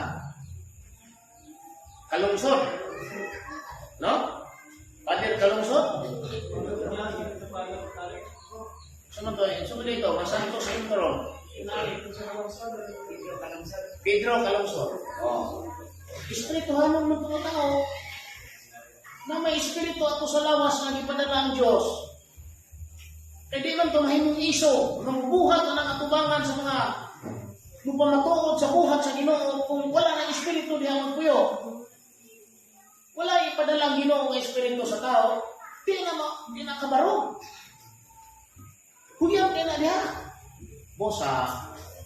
Kalungsod. No? Father Kalungsod? Sino to? Sino dito? Masantos Emperor. Pedro Kalungsod. Oh. Espirituhanon mo mga tao na may espiritu ato sa lawas nga gipadala ang Diyos. Kaya di man ito mahimong iso, mabuhat na ang atubangan sa mga mupamatuod sa buhat sa Ginoo kung wala ng espiritu diha magpuyo. Wala ipadala ang Ginoo nga espiritu sa tao, di na kabarog. Huyang kay na diha. Bosa,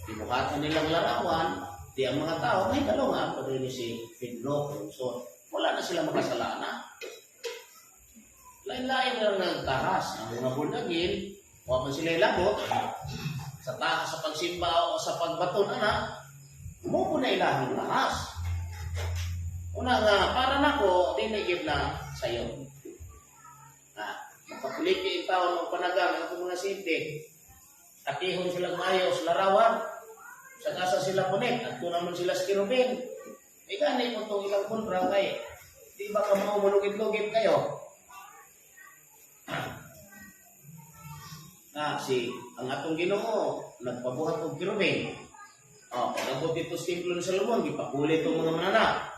binuhatan nilang larawan, di ang mga tao, may nga pa ni si Pedro Calungsod. Wala na sila makasalana. Lain-lain na lang nagtahas. Ang mga born again, wa man sila ilabot, sa tahas sa pagsimba o sa pagbaton, ana, mo po na ilahang tahas. Una nga, para nako, dinigib na sa'yo. Na, makakuliti yung tao ng panagang ang mga simple. Takihon silang maayos, larawan. Sa asa sila connect, at kung naman sila sa kerubin. E gani mo itong ilang kontra kay, di ba ka mga mulugit-lugit kayo? Na si ang atong Ginoo nagpabuhat og kerubin. Oh, pag-abot dito sa templo ni Solomon, gipakulit itong mga manana.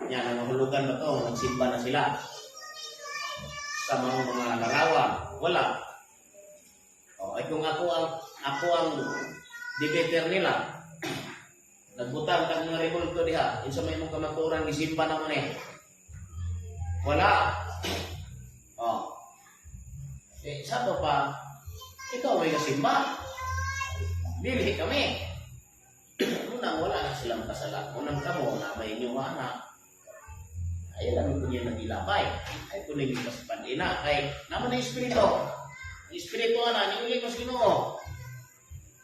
Yan, ang mahulugan ba to? Nagsimba na sila sa mga larawan. Wala. Oh, ay kung ako ang debater nila, nagbutang kag mga rebulto diha, unsa may imong kamaturan, gisimba na mo ni? Wala. Oh. Eh, sa pa, ikaw may kasimba. Dili kami. Unang wala na silang kasala. Unang kamo na may inyo anak. Ay lang ko niya nagilapay. Ay ko ninyo pasipan-ina. Kay naman na espiritu. Ang espiritu ana, ni uli ko sa Ginoo.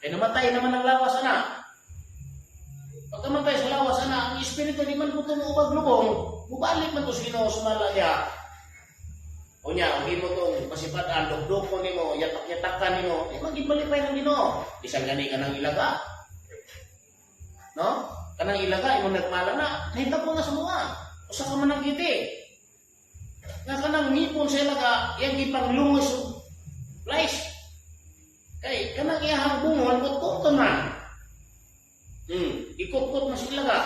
Kay namatay naman ang lawas ana. Pagkamatay sa lawas ana, ang espiritu di man po tumuubag lubong, mubalik man to sa Ginoo sumala niya. O niya, kung imo tong pasipatan, dukdukon nimo, yatak-yatakan nimo, eh magibalik pa ng Ginoo. Bisan gani ka ng ilaga. No? Kanang ilaga, imong nagmala na, nahitabo na sa mga. Usa ka man nagiti. Nga kanang ngipon sa ilaga, yang gipanglungos og lice. Kay kanang iyahang bungon, kutkot man. Ikot-kot na sa ilaga.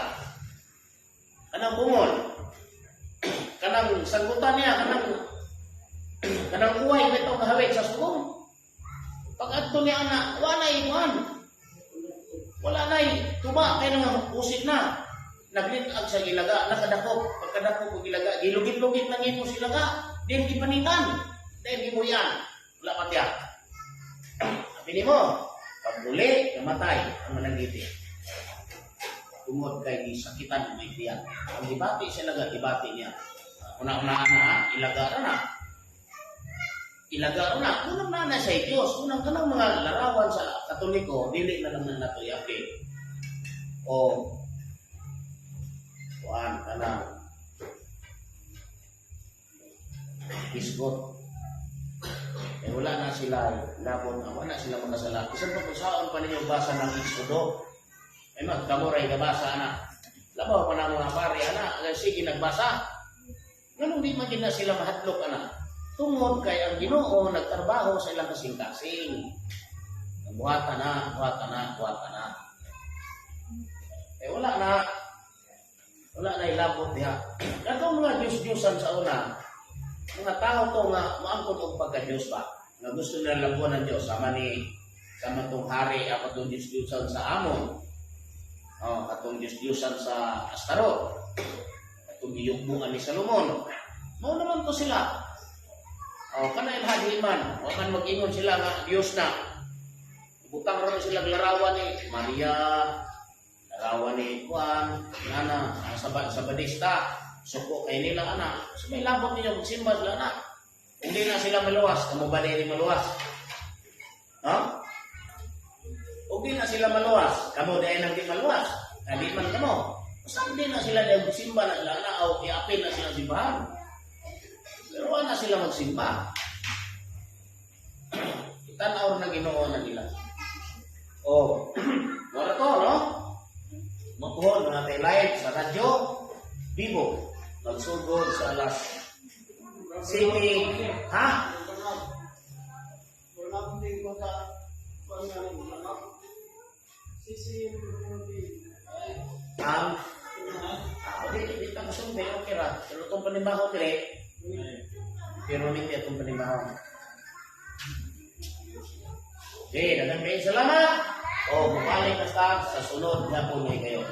Kanang bungon. Kanang sanggutan niya, kanang uway bitaw kahawig sa sugong. Pag adto niya ana, wala ikuan. Wala na tuba kay nga usit na. Naglit-ag sa ilaga, nakadakop, pagkadakop og ilaga, gilugit-lugit lang imo sa ilaga, din gipanitan, din gibuyan. Wala pa tiya. Sabi nimo, pag uli, namatay ang mananggiti. Tungod kay gisakitan may tiyan. Ang gibati sa ilaga, gibati niya. Una-una na, ilaga ra na. Ilaga ra na. Unang na na sa Diyos, unang kanang mga larawan sa Katoliko, dili na lang na nato i-update. O kuan kanang isgot. Eh wala na sila labot na, wala sila makasala. Bisan pa kung saan pa ninyo basa ng Exodo. Eh magkamo ray gabasa ana. Labaw pa na mga pare ana, sige nagbasa. Nganong di man gid na sila mahadlok ana? Tungod kay ang Ginoo nagtrabaho sa ilang kasing-kasing. Buhata na, buhata na, buhata na. Eh wala na. Wala na ilabot diha. Katong mga Diyos-Diyosan sa una, mga tao to nga moangkon og pagka-Diyos ba? Nga gusto nila labuan ng Diyos sama tong hari ako tong Diyos-Diyosan sa Amon. Oh, katong Diyos-Diyosan sa Astarot. Katong giyukbungan ni Salomon. Mao naman to sila. Oh, kana ilha man, wa man mag-ingon sila nga Diyos na. Butang ron sila larawan ni Maria, larawan ni Juan, nana, ang sa Badista, suko kay nila ana. So may labot ninyo magsimba sila ana. Hindi na sila maluwas, kamo ba ni maluwas? Ha? Ug di na sila maluwas, kamo dahil nang di maluwas, kadi man kamo. Basta hindi na sila dahil magsimba na sila ana o iapil na sila simbahan. Pero wala na sila magsimba. Itanaw na Ginoo na nila. Oh, wala to, no? Mapuhon na tayo live sa radyo, bibo. Magsugod sa alas City, ha? Wala akong tingin ko sa sisi. Ang di ta musulti, okay ra. Pero itong panimaho dire, pero hindi itong panimaho. Okay, daghang kaayo salamat. O, mubalik na sa sunod na po kayo.